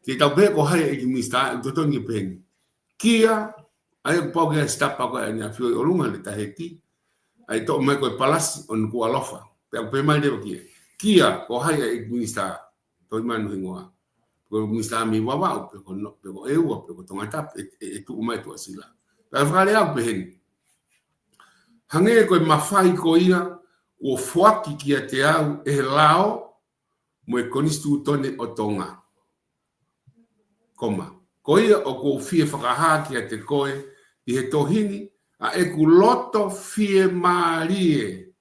Ke tau pehē ko hai ʻeiki minisitā, totonu ke pehē ni. Kia, ʻa ia kuo pau ke ʻai e sitapa ko ē ʻa ʻEne ʻAfio ʻi ʻolunga ʻo e letaheti. ʻA ia toʻo mai ko e palasi ʻo Nukuʻalofa. Pea ʻoku pehē mai leva kia. kia ko hai ʻa e minisitā, Tohi Manu hingoa. Ko e minisitā mei Vavaʻu, pe ko no-, pe ko ʻEua, pe ko Tongatapu, ʻe, ʻe, ʻe tuʻu mai Tuʻasila. Pea fakalea au pehē ni. Hangē ko e mafai ko ia, kuo foaki kiate au ʻe he lao mo e konisitūtone ʻo Tonga. Koma. Ko ia ʻoku ou fie fakahā kiate koe ʻi he tohi ni, ʻa ʻeku loto fiemālie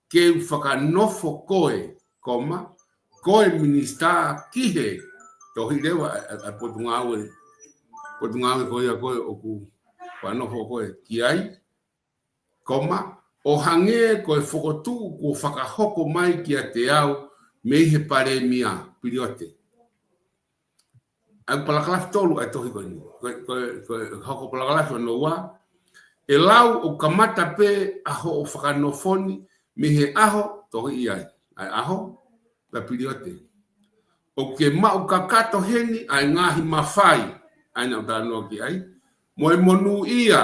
ke u fakanofo koe, koma, ko e minisitā ki he, tohi leva ʻa, ʻa, ʻa e potungāue, potungāue ko ia ko ē ʻoku fakanofo koe ki ai, koma, ʻo hangē ko e fokotuʻu kuo fakahoko mai kiate au mei he palēmia, piliote. ʻA e palakalafi tolu ʻa e tohi ko eni. Ko, ko, ko e hoko palakalafi hono ua. ʻE lau ʻoku kamata pē ʻa hoʻo fakanofo ni mei he ʻaho, tohi ʻi ai. ʻA e ʻaho, pea piliote. ʻOku ke maʻu kakato heni ʻa e ngaahi mafai, ʻa ia naʻa ku talanoa ki ai, mo e monūʻia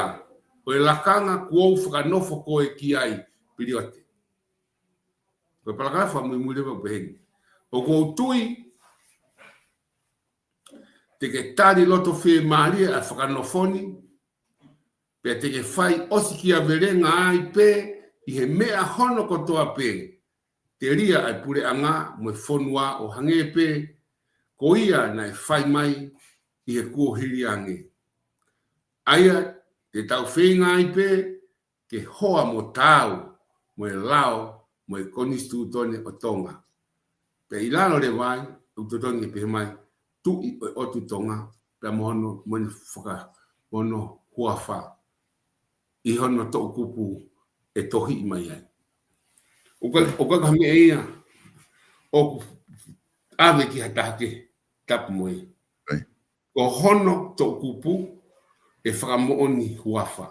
ʻo e lakanga kuo u fakanofo koe ki ai, piliote. Ko e palakalafi fakamuimui leva ʻoku pehē ni. ʻOku ou tui, te ke tali loto fiemālie ʻa e fakanofo ni, pea te ke fai ʻosikiavelenga ai pē ʻi he meʻa hono kotoa pē, telia ʻa e puleʻanga mo e fonua ʻo hangē pē ko ia naʻe fai mai ʻi he kuohili ange. ʻA ia te tau feinga ai pē ke hoa mo taau mo e lao mo e konisitūtone ʻo Tonga. Pea ʻi lalo leva ai, ʻoku totonu ke pehē mai, Tuʻi ʻo e ʻOtu Tonga, pea mo hono, mo hono faka-, mo hono huafa, ʻi hono toʻukupu ʻe tohi mai ai. ʻOku ʻikai, ʻoku ʻikai ko ha meʻa ia ʻoku ʻave ki ha taha kehe, tapu mo ia. Right. Ko hono toʻukupu ʻe fakamoʻoni huafa.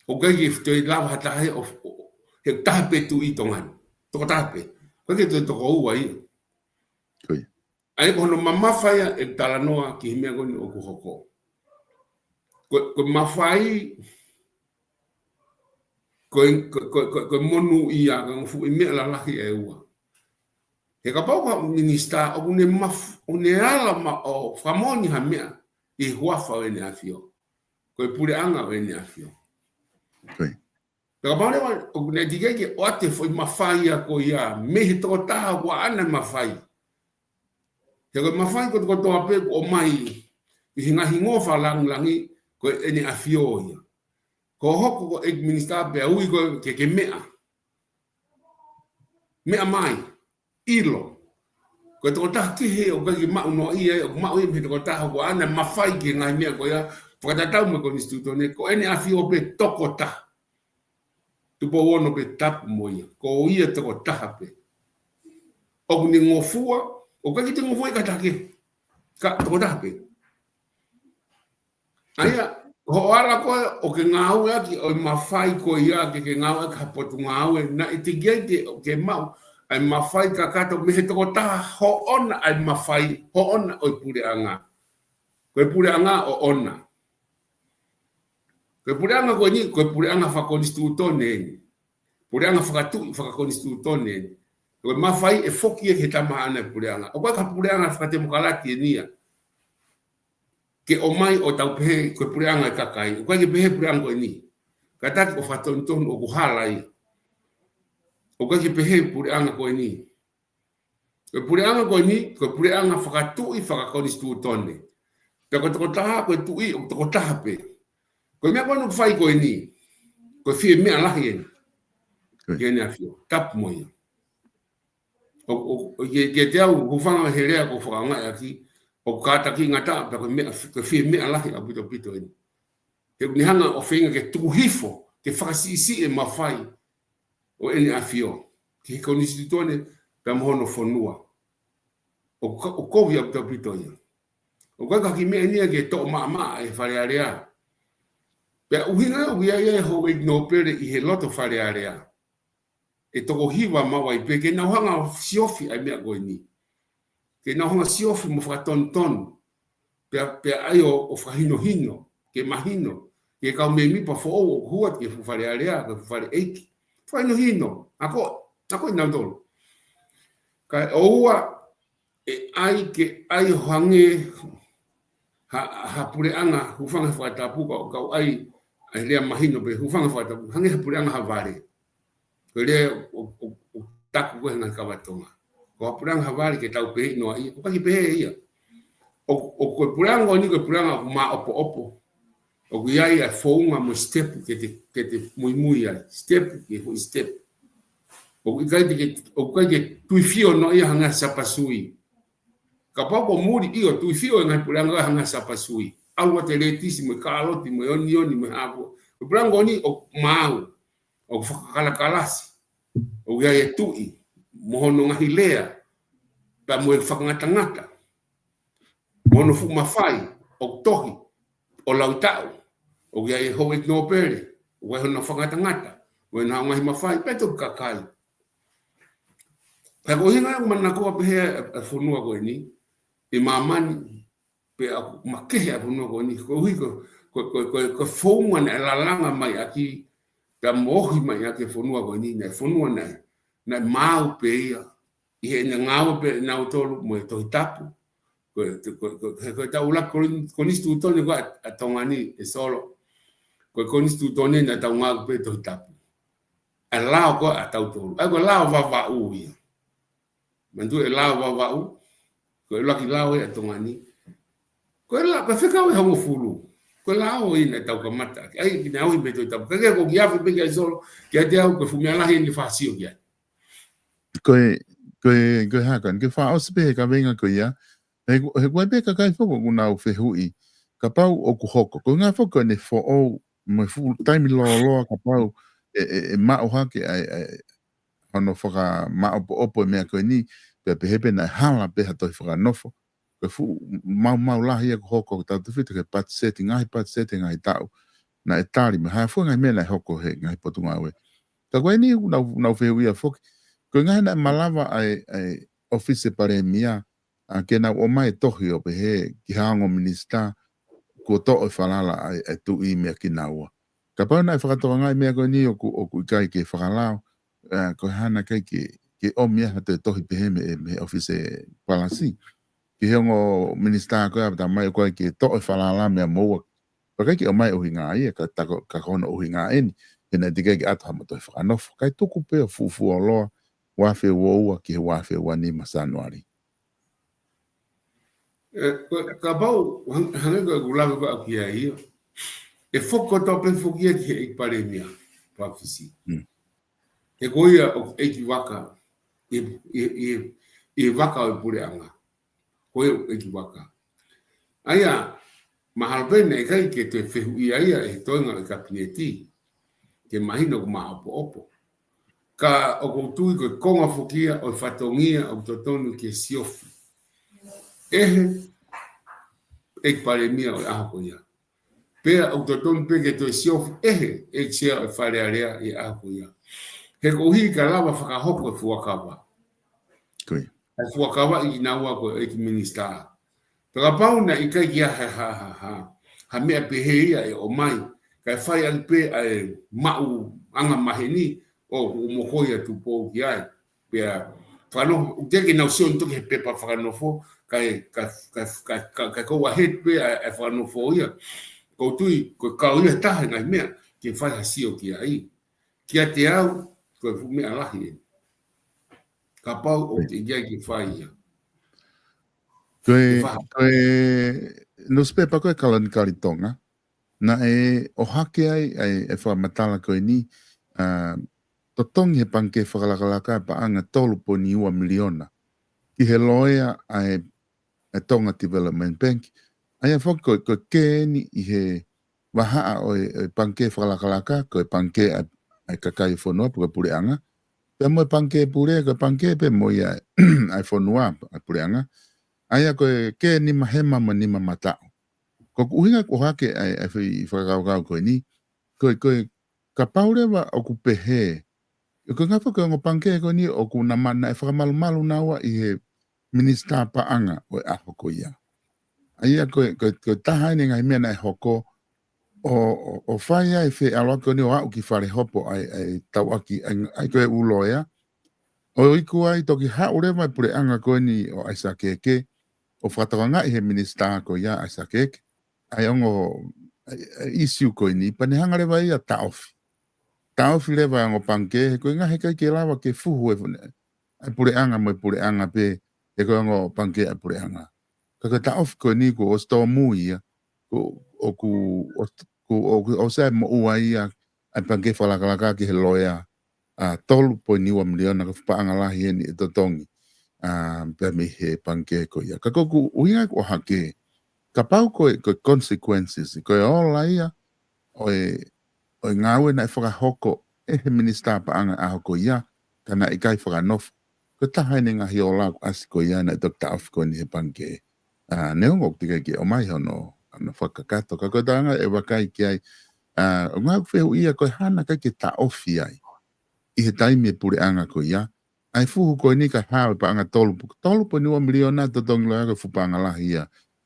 ʻOku ʻikai ke toe lava ha taha ia ʻo, ʻo, he taha pē Tuʻi ʻi Tonga ni. Tokotaha pē. ʻOku ʻikai ke toe toko ua ia. Ko ia. ʻA ia ko hono mamafa ia ʻeku talanoa ki he meʻa ko eni ʻoku hoko. Ko, ko e mafai, ko e, ko, ko, ko, ko e monūʻia, ko e ngaahi fuʻu meʻa lalahi ʻe ua. He kapau ko ha minisitā, ʻoku ne maf-, ʻoku ne ala mai ʻo fakamoʻoni ha meʻa ʻi he huafa ʻo ʻEne ʻAfio. Ko e puleʻanga ʻo ʻEne ʻAfio. Ko ia. Pea kapau leva ʻoku ne teʻeki ke ʻoatu e foʻi mafai ia ko ia, mei he tokotaha ʻoku ʻaʻana e mafai. He ko e mafai ko, kotoa pē ʻoku ʻomai ʻi he ngaahi hingoa fakalāngilangi, ko ʻEne ʻAfio ia. Ko e hoko ko e minisitā pea ui koe ke ke meʻa. Meʻa mai, ʻilo. Ko e tokotaha kehe ʻoku ʻikai ke maʻu noa ia, ʻoku maʻu ia mei he tokotaha ʻoku ʻaʻana e mafai ki he ngaahi meʻa ko ia, fakatatau mo e konisitūtone, ko ʻEne ʻAfio pē tokotaha. Tupou Ono pē, tapu mo ia. Ko ia tokotaha pē. ʻOku ne ngofua, ʻoku ʻikai ke te ngofua ʻe ha taha kehe. Ka tokotaha pē. ʻA ia, hoʻo ala koe ʻo ke ngāueʻaki ʻa e mafai ko ia ke ke ngāueʻaki ha potungāue, naʻe teʻeki ai ke, ke maʻu ʻa e mafai kakato mei he tokotaha hoʻona ʻa e mafai, hoʻona ʻo e puleʻanga. Ko e puleʻanga ʻoʻona. Ko e puleʻanga ko eni, ko e puleʻanga fakakonisitūtone eni. Puleʻanga fakatuʻi fakakonisitūtone eni. Ko e mafai ʻe foki ia ki he tama ʻaʻana e puleʻanga. ʻOku ʻikai ko ha puleʻanga fakatemokalati eni ia. Ke ʻomai ʻo tau pehē ko e puleʻanga e kakai. ʻOku ʻikai ke pehē puleʻanga ko eni. Kātaki ʻo fakatonutonu ʻoku hala ia. ʻOku ʻikai ke pehē puleʻanga ko eni. Ko e puleʻanga ko eni, ko e puleʻanga fakatuʻi fakakonisitūtone. Pea ko e tokotaha, ko e tuʻi, ʻoku tokotaha pē. Ko e meʻa ko eni ʻoku fai ko eni, ko e fie meʻa lahi eni. Ko ia. Ki ʻEne ʻAfio, tapu mo ia. ʻO, ʻo, ʻo, ke, ke te au, hūfanga he lea ko e fakaonga ʻaki, ʻoku kātaki ngata, pea ko e meʻa, ko e fie meʻa lahi ʻaupito ʻaupito eni. He ʻoku ne hanga ʻo feinga ke tuku hifo, ke fakasiʻisiʻi e mafai ʻo ʻEne ʻAfio ki he konisitūtone pea mo hono fonua. ʻOku ka-, ʻoku kovi ʻaupito ʻaupito ia. ʻOku ʻikai ko ha kiʻi meʻa eni ia ke toʻo maʻamaʻa e Fale Alea. Pea ʻuhinga ʻoku ʻi ai e houʻeiki nōpele ʻi he loto Fale Alea. ʻE toko hiva maʻu ai pē ke nau hanga ʻo siofi ʻa e meʻa ko eni. Ke nau hanga siofi mo fakatonutonu. Pea, pea ʻai ʻo, ʻo fakahinohino, ke mahino, ki he kau mēmipa foʻou ʻoku hū atu ki he fuʻu Fale Alea, ki he fuʻu fale ʻeiki. Fakahinohino, ako, ako ʻi nautolu. Kae ʻoua ʻe ʻai ke ʻai ʻo hangē ha, ha puleʻanga hūfanga he fakatapu, ka, ka ʻai, ʻai lea mahino pē, hūfanga he fakatapu, hangē ha puleʻanga ha vale. Ko e lea ʻoku, ʻoku, ʻoku taku ko ē he ngaahi kava Tonga. Ko ha puleʻanga ha vale ke tau pehē noa ia, ʻoku ʻikai ke pehē ia. ʻO, ʻo ko e puleʻanga ʻo ni ko e puleʻanga ʻoku māʻopoʻopo. ʻOku ʻi ai ʻa e founga mo e sitepu ke te, ke te muimui ai. Sitepu ke hoʻi sitepu. ʻOku ʻikai te ke, ʻoku ʻikai ke tuifio noa ia hangē ha sapasui. Kapau ko muli ʻio tuifio e ngaahi puleʻanga hangē ha sapasui. ʻAlu ʻa e letisi mo e kāloti mo e onioni mo e hākua. Ko e puleʻanga ʻo ni ʻoku maau. ʻOku fakakalakalasi. ʻOku ʻi ai e tuʻi. Mo hono ngaahi lea. Pea mo e fakangatangata. Mo hono fuʻu mafai, ʻoku tohi, ʻo laui taʻu, ʻoku ʻi ai e houʻeiki nōpele, ʻoku ʻi ai hono fakangatangata, ʻoku ʻi ai hono ngaahi mafai, pea toki kakai. Pea ko e ʻuhinga ia ʻoku manako pehē ʻa, ʻa e fonua ko eni, ʻi māmani, pea ʻoku makehe ʻa e fonua ko eni, koeʻuhi ko, ko, ko, ko, ko e founga naʻe lalanga mai ʻaki, pea moʻui mai ʻaki e fonua ko eni, naʻe fonua naʻe, naʻe maau pē ia, ʻi heʻene ngāue pē ʻe nautolu mo e Tohi Tapu. Ko e, ko e, ko e, ko e, ko e tau la kon-, konisitūtone ko ē ʻa, ʻa Tonga ni ʻe Solo. Ko e konisitūtone naʻa tau ngāue pē Tohi Tapu. ʻA e lao ko ē ʻa tautolu. ʻA ia ko e lao Vavaʻu ia. Manatuʻi e lao Vavaʻu. Ko e ʻuluaki lao ia ʻa Tonga ni. Ko e lao, ko e fekau ʻe hongofulu. Ko e lao ia naʻa tau kamata. ʻA ia ke ne ʻauhi mei he Tohi Tapu. Ka ke ko ki afe pē ki ai Solo. Kiate au, ko e fuʻu meʻa lahi eni ke fai ha sio ki ai. Ko e, ko e, ko e hā, ka ke fakaʻosi pē he kaveinga ko ia. He, he ʻoku ʻi ai pē kakai foki ʻoku nau fehuʻi. Kapau ʻoku hoko. Ko e ʻuhinga foki ko ʻene foʻou mo e fuʻu taimi lōloa kapau ʻe, ʻe, ʻe maʻu hake ʻa e, ʻa e, hono fakamāʻopoʻopo e meʻa ko eni. Pea pehē pē naʻe hala pē ha tohi fakanofo. Ko e fuʻu maumau lahi ia ʻoku hoko ʻoku tautefito ki he patiseti, ngaahi patiseti, ngaahi taʻu. Naʻe tali mo e hā fua ngaahi meʻa naʻe hoko he ngaahi potungāue. Ka ko eni ʻoku nau, nau fehuʻia foki. Ko e ʻuhinga naʻe malava ʻa e, ʻa e ʻofisi Palēmia, ʻa, ke nau ʻomai e tohi ʻo pehē ki ha ongo minisitā kuo toʻo e falala ʻa e, ʻa e tuʻi meʻa kinaua. Kapau naʻe fakatokangaʻi e meʻa ko eni ʻoku, ʻoku ʻikai ke fakalao, ʻa, ko e hā naʻe ʻikai ke, ke ʻomi ha toe tohi pehē mei, mei he ʻofisi Palasi. Ki he ongo minisitā ko ē ʻa Tamai ʻoku ʻikai ke toʻo e falala meʻa moua. Pea ʻikai ke ʻomai ʻuhinga ia, ka ta ko, ka ko hono ʻuhinga eni, he naʻe teʻeki ke ʻatu ha mo toe fakanofo. Kae tuku pē ʻo fufuoloa, ua afe ua ua ki he ua afe ua nima Sānuali. ʻE, ko, kapau, hang-, hangē ko ʻeku lave ko ē ʻaʻaku ia ia. ʻE foki kotoa pē foki ia ki he ʻEiki Palēmia, Pāfisi. Hmm. He ko ia ʻoku ʻeiki vaka, ʻi, ʻi, ʻi, ʻi he vaka ʻo e puleʻanga. Ko ia ʻoku ʻeiki vaka. ʻA ia, mahalo pē naʻe ʻikai ke toe fehuʻia ia ʻe he toenga ʻo e Kapineti, ke mahino ʻoku māʻopoʻopo. Ka ʻoku ou tui ko e konga foki ia ʻo e fatongia ʻoku totonu ke siofi ʻe he ʻEiki Palēmia ʻo e ʻaho ko ia. Pea ʻoku totonu pē ke toe siofi ʻe he ʻEiki Sea ʻo e Fale Alea ʻi he ʻaho ko ia. He koeʻuhi ka lava fakahoko e fuakava. Ko ia. ʻA e fuakava ʻi kinaua ko e ʻEiki Minisitā. Pea kapau naʻe ʻikai ke ʻi ai ha, ha, ha, ha, ha meʻa pehē ia ʻe ʻomai, kae fai ʻaki pē ʻa e maʻu angamaheni ʻoku mokoi ʻa Tupou ki ai. Pea, fakanofo, ʻoku teʻeki ke nau sio ʻeni toki he pepa fakanofo, kae, kae, kae, kae, kae, kae go ahead pē ʻa e, ʻa e fakanofo ia. Ko u tui, ko e kau ia taha e ngaahi meʻa, ke fai ha sio ki ai. Kiate au, ko e fuʻu meʻa lahi ē. Kapau ʻoku teʻeki ai ke fai ia. Ko e, Ke faha. ko e, newspaper ko e Kalonikali Tonga, naʻe ʻohake ai, ai, e fakamatala ko eni, ʻa, totongi he pangikē fakalakalaka paʻanga tolu poini ua miliona. Ki he loea ʻa e, e Tonga Development Bank. ʻA ia foki ko, ko e kē eni ʻi he vahaʻa ʻo e, ʻo e pangikē fakalakalaka, ko e pangikē ʻa, ʻa e kakai fonua, pe ko e puleʻanga. Pea mo e pangikē pule, ko e pangikē pē mo ia ʻa e fonua, ʻa e puleʻanga. ʻA ia ko e kē nima hema mo nima mataʻu. Ko ʻeku ʻuhinga ʻoku ʻohake ʻa e, ʻa e fai fakakaukau ko eni. Ko e, ko e kapau leva ʻoku pehē. Ko e ʻuhinga foki ko e ongo pangikē ko eni ʻoku na ma-, naʻe fakamalumalu naua ʻi he minisitā paʻanga ʻo e ʻaho ko ia. ʻA ia ko e, ko e, ko e taha eni e ngaahi meʻa naʻe hoko ʻo, ʻo, ʻo fai ai e feʻaluʻaki ko eni ʻo aʻu ki fale hopo ʻa e, ʻa e tauʻaki, ʻa e, ʻa e ko e ʻū loea. ʻo iku ai toki haʻu leva e puleʻanga ko eni ʻo ʻAisake Eke, ʻo fakatokangaʻi he minisitā ko ia ʻAisake Eke ʻa e ongo, ʻa e, ʻa e ʻīsiu ko eni, pea ne hanga leva ia ʻo taʻofi. Taʻofi leva e ongo pangikē, he ko e ʻuhinga he ʻikai ke lava ke fuhu e fune-, ʻa e puleʻanga mo e puleʻanga pē, he ko e ongo pangikē ʻa e puleʻanga. Ka ko e taʻofi ko eni kuo ʻosi tōmui ia, kuo, ʻoku, ʻo, kuo, ʻoku, ʻosi ʻa e moʻua ia ʻa e pangikē fakalakalaka ki he loea, ʻa, tolu poini ua miliona, ko e fuʻu paʻanga lahi eni ʻe totongi, ʻa, pea mei he pangikē ko ia. Ka ko ʻeku ʻuhinga ʻeku ʻohake, kapau ko e, ko e consequences, ko e ola ia ʻo e, ʻo e ngāue naʻe fakahoko ʻe he minisitā paʻanga ʻaho ko ia, ka naʻe ʻikai fakanofo. Ko e taha eni e ngaahi ola ʻoku ʻasi ko ia naʻe toki taʻofi ko eni he pangikē. ʻA, neongo ʻoku teʻeki ke ʻomai hono, hono fakakakato. Ka ko e taha ʻe vakai ki ai, ʻa, ʻo ngaahi fehuʻia ko e hā naʻe ʻikai ke taʻofi ai ʻi he taimi e puleʻanga ko ia. ʻA e fuhu ko eni ka hao e paʻanga tolu, tolu poini ua miliona totongi loea, ko e fuʻu paʻanga lahi ia.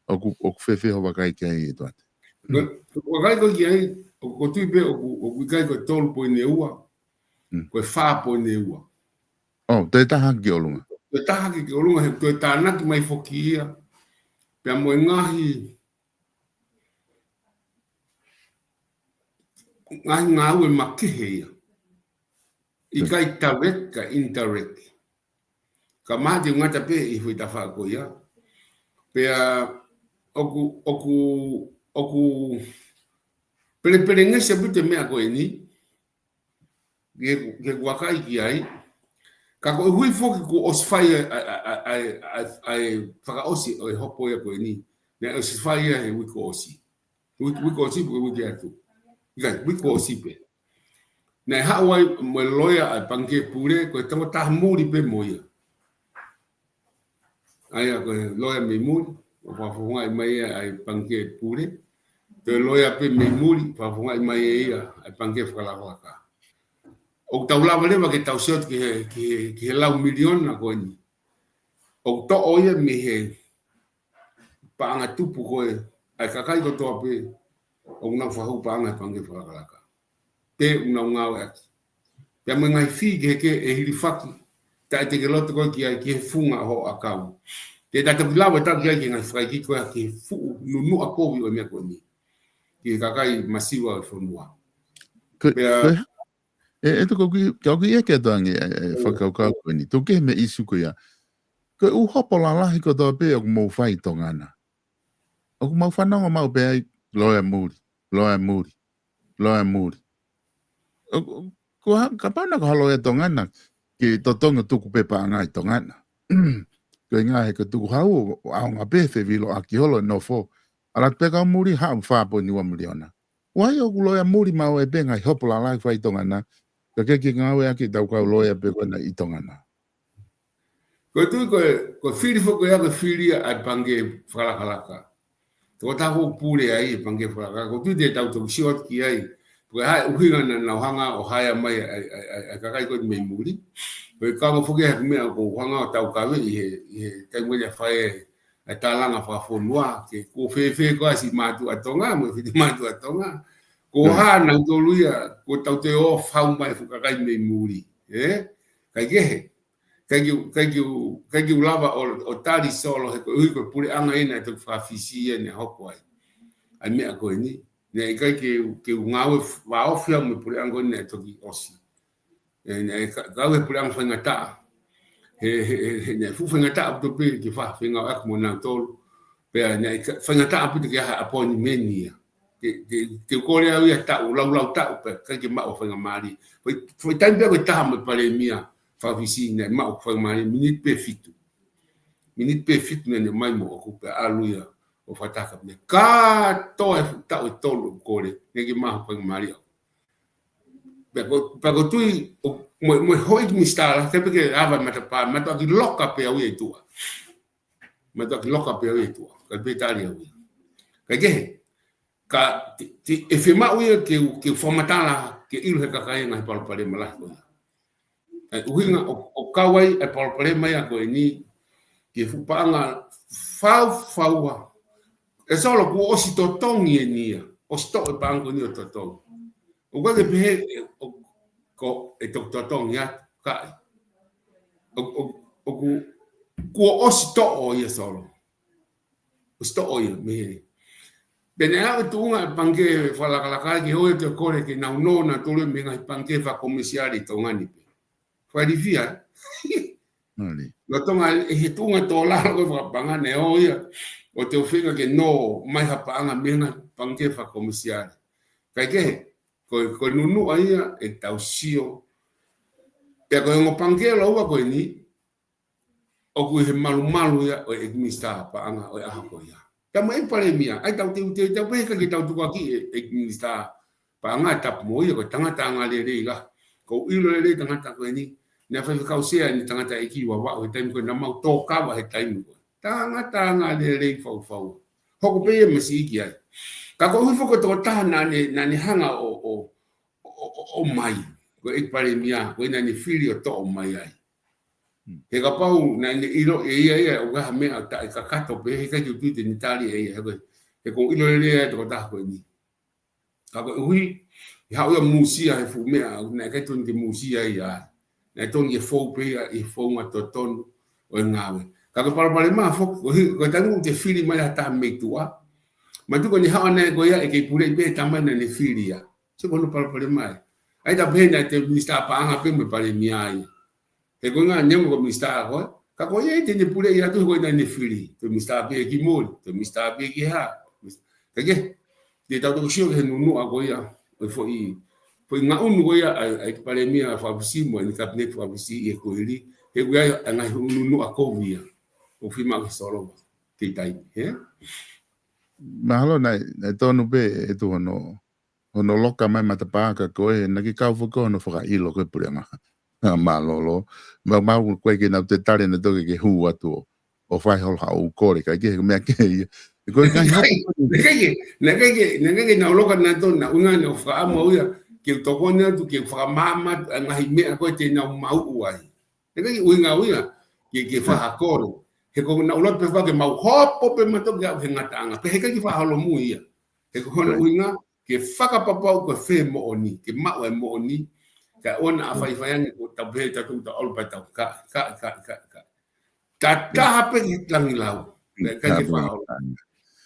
ʻOku, ʻoku fēfē hoʻo vakai ki ai, ʻEtuate? Ko, ko e vakai ko ē ki ai, ʻoku, ʻoku ou tui pē ʻoku, ʻoku ʻikai ko e tolu poini ua, Mm. ko e fā poini ua. ʻO, toe taha ki ʻolunga. Toe taha ki ʻolunga, he toe tānaki mai foki ia. Pea mo e ngaahi, ngaahi ngāue makehe ia. ʻIkai direct ka indirect. Ka mahalo te u ngata pē ʻi he foʻi tafaʻaki ko ia. Pea ʻoku, ʻoku, ʻoku pelepelengesi ʻaupito e meʻa ko eni, ke, ke vakai ki ai. Ka koeʻuhi foki kuo ʻosi fai ʻa e, ʻa e, ʻa e, ʻa e, ʻa e, ʻa e fakaʻosi ʻo e hopo ia ko eni. Naʻe ʻosi fai ia he uike kuo ʻosi. Uike, uike kuo ʻosi, uike, uike atu. ʻIkai, uike kuo ʻosi pē. Naʻe haʻu ai mo e loea ʻa e pangikē pule, ko e tokotaha muli pē mo ia. ʻA ia ko e loea mei muli, ʻo fakafofongaʻi mai ia ʻa e pangikē pule. Toe loea pē mei muli, fakafofongaʻi mai ʻe ia ʻa e pangikē fakalakalaka. ʻOku tau lava leva ke tau sio atu ki he, ki he, ki he lau miliona ko eni. ʻOku toʻo ia mei he paʻanga tupu ko ē ʻa e kakai kotoa pē ʻoku nau fakahū paʻanga he pangikē fakalakalaka. Pea ʻoku nau ngāueʻaki. Pea mo e ngaahi fee kehekehe ʻe hilifaki, taʻe te ke loto koe ki ai ki he funga ʻo hoʻo ʻakau. Te ta toki lava ʻo tau ki ai ki he ngaahi fakaiki ko ē ki he fuʻu nunuʻa kovi ʻo e meʻa ko eni ki he kakai masiva ʻo e fonua. Ko, Pea ko e, ʻe, ʻe toko ki, ka ʻoku ʻi ʻeke atu ange, ʻe, ʻe, ʻO. fakakaukau ko eni. Tau kehe mei he ʻīsiu ko ia. Ko e ʻū hopo lalahi kotoa pē ʻoku mou fai ʻi Tonga na. ʻOku mau fanongo maʻu pē ai, loea muli, loea muli, loea muli. ʻO, ʻo, ko ha, kapau naʻe ko ha loea Tonga na, ke totongi ʻo tuku pē paʻanga ʻi Tonga na. Ko e ʻuhinga he ko e tukuhau ʻo, ʻo ʻaonga pē fevilo ʻaki holo e nofo. ʻAlu atu pē kau muli haʻu fā poini ua miliona. ʻOku ʻi ai ʻoku loea muli maʻu ai pē ngaahi hopo lalahi fai ʻi Tonga na. Ka ke ke ngāueʻaki ʻetau kau loea pē ko ena ʻi Tonga na. Ko e tui ko e, ko e fili foki ia, ko e fili ia ʻa e pangikē fakalakalaka. Tokotaha ʻoku pule ai e pangikē fakalakalaka. Ko e tui te tau toki sio atu ki ai. Ko e hā e ʻuhinga naʻa nau hanga ʻo haea mai ʻa e, ʻa e, ʻa e, ʻa e kakai ko ē mei muli. Ko e kau foki ia he meʻa ʻoku hanga ʻo tau kave ʻi he, ʻi he taimi ʻoku fai ai ʻa e tālanga fakafonua, ke kuo fēfē koā siʻi mātuʻa Tonga, mo e fiti mātuʻa Tonga. Ko Mm. hā nautolu ia, kuo tau toe ō ʻo fau mai e fuʻu kakai mei muli, ē? ʻIkai ke he, ʻikai ke, ʻikai ke, ʻikai ke u lava ʻo, ʻo tali Solo he koeʻuhi ko e puleʻanga ia naʻe toki fakafisi ia naʻe hoko ai ʻa e meʻa ko eni. Naʻe ʻikai ke, ke u ngāue f-, vāofi au mo e puleʻanga ko eni naʻe toki ʻosi. ʻE, naʻe ka-, kau he puleʻanga faingataʻa. He, he, he, he naʻe fuʻu faingataʻa ʻaupito pē ke fa-, fengāueʻaki mo nautolu. Pea naʻe ka-, faingataʻa ʻaupito ke ʻai ha appointment ia. Te, te, te u kole au ia taʻu, laulau taʻu pē, ʻikai ke maʻu ha faingamālie. Foʻi, foʻi taimi pē ko e taha mo e palēmia fakafisi naʻe maʻu ha faingamālie, miniti pē fitu. Miniti pē fitu naʻa ne ʻomai mo ʻoku pē ʻalu ia ʻo fakataha ka meʻa. Kātoa e fuʻu taʻu ʻe tolu ʻeku kole, naʻe ʻikai ke maʻu ha faingamālie. Pea ko, pea ko e tui, ʻo, mo, mo e houʻeiki minisitā, ke pē ke ava matapā, mātuʻaki loka pē au ia ʻi tuʻa. Mātuʻaki loka pē au ia ʻi tuʻa. ʻIkai pē tali au ia. ʻIkai ke he, ka, ti, ti, ʻe fiemaʻu ia ke u, ke u fakamatala, ke ʻilo he kakai e ngaahi palopalema lahi ko ia. ʻA e ʻuhinga ʻo, ʻo kau ai e palopalema ia ko eni, ki he fuʻu paʻanga faufaua. ʻE Solo, kuo ʻosi totongi eni ia, ʻosi toʻo e paʻanga ko eni ʻo totongi. ʻOku ʻikai ke pehē, ʻe, ʻo, ko e toki totongi atu, ʻikai. ʻo, ʻo, ʻoku, kuo ʻosi toʻo ia Solo. ʻOsi toʻo ia, mei heni. Pea naʻe aʻu e tuʻunga e pangikē fakalakalaka ke ʻoua te kole ke nau nō nautolu mei he ngaahi pangikē fakakomesiale ʻi Tonga ni pē. Fakailifia. Lolotonga ʻi he tuʻunga tō lalo ko e fakapaʻanga naʻe ō ia ʻo te u feinga ke nō mai ha paʻanga mei he ngaahi pangikē fakakomesiale. Kae kehe, ko e, ko e nunuʻa ia ʻetau sio. Pea ko e ongo pangikē lōua ko eni, ʻoku ʻi he malumalu ia ʻo e ʻEiki Minisitā Paʻanga ʻo e ʻaho ko ia. Tama e Palēmia, ʻai tau teuteu, tau pehē ka ke tau tukuakiʻi e, ʻEiki Minisitā Paʻanga, tapu mo ia, ko e tangata angalelei la. ʻOku ou ʻilo lelei tangata ko eni, naʻe faifekau sea ʻene tangataʻeiki Vavaʻu he taimi ko ē naʻa mau tōkava he taimi ko ē. Tangata angalelei faufau. Hoko pē ia masiʻi ki ai. Ka koeʻuhi foki ko e tokotaha naʻa ne, naʻa ne hanga ʻo, ʻo, ʻo, ʻo, ʻo mai. Ko e ʻEiki Palēmia, ko ena naʻa ne fili ʻo toʻo mai ai. He kapau naʻa ne ʻilo ʻe ia ia ʻoku ʻi ai ha meʻa taʻekakato pē, he ʻikai ke u tui te ne tali ʻe ia, he ko e, he ʻoku ou ʻilo lelei ʻa e tokotaha ko eni. Ka koeʻuhi, ʻi haʻu ia ʻo mūsia he fuʻu meʻa, naʻe ʻikai tonu ke mūsia ia ai. Naʻe tonu ke fou pē ia ʻi he founga totonu ʻo e ngāue. Ka ko e palopalema foki, ko e hi-, ko e taimi ʻoku te fili mai ha taha mei tuʻa. Manatuʻi ko eni haʻu ʻanenai ko ia ʻe kei puleʻi pē ʻe he tama naʻa ne fili ia. Sio ko hono palopalema ia. ʻAi tau pehē naʻe te Minisitā Paʻanga pē mo e Palēmia ia. He ko e ngaahi neongo ko e minisitā ko ē. Ka ko ia te ne puleʻi atu he ko ena naʻa ne fili. Te minisitā pē ki muli, te minisitā pē ki hā. Ka ke, te tau toki sio ki he nunuʻa ko ia. ʻO e foʻi, foʻi ngaʻunu ko ia ʻa e, ʻa e Palēmia fakafisi mo ʻene Kapineti fakafisi ʻi he kuohili. He ko ia ʻa e ngaahi nunuʻa kovi ia. ʻOku fiemaʻu ke solova. Ke tai, he? Mahalo naʻe, naʻe tonu pē ʻe tuʻu hono, hono loka mai matapā ka ko e, naʻa ke kau foki hono fakaʻilo ko e puleʻanga. Mālōlō. Mau, mau ko e ke nau te tale naʻa toki ke hū atu ʻo, ʻo fai holo haʻu kole, ka ke he meʻa ke ia. Ko e kai Naʻe ʻikai ke, naʻe ʻikai ke, naʻe ʻikai ke nau loka naʻa tonu, naʻa ʻuhinga naʻa ʻoku fakaʻamu au ia, ke u tokoni atu, ke u fakamaama atu, ʻa e ngaahi meʻa ko ē te nau maʻu ai. Naʻe ʻikai ke ʻuhinga au ia, ke, ke fai ha kole. He ko ʻena ʻuluaki pē faka ke mau hopo pē mātou ke aʻu he ngataʻanga. Pea he ʻikai ke fakaholomui ia. He ko hono ʻuhinga, ke fakapapau ko e fē moʻoni, ke maʻu e moʻoni, kae ʻoua naʻa faifai ange ko tau pehē tau tau ʻalu pē tau ka, ka, ka, ka, ka. Tataha pē ki Langilau. Naʻe ʻikai ke fakaholomui.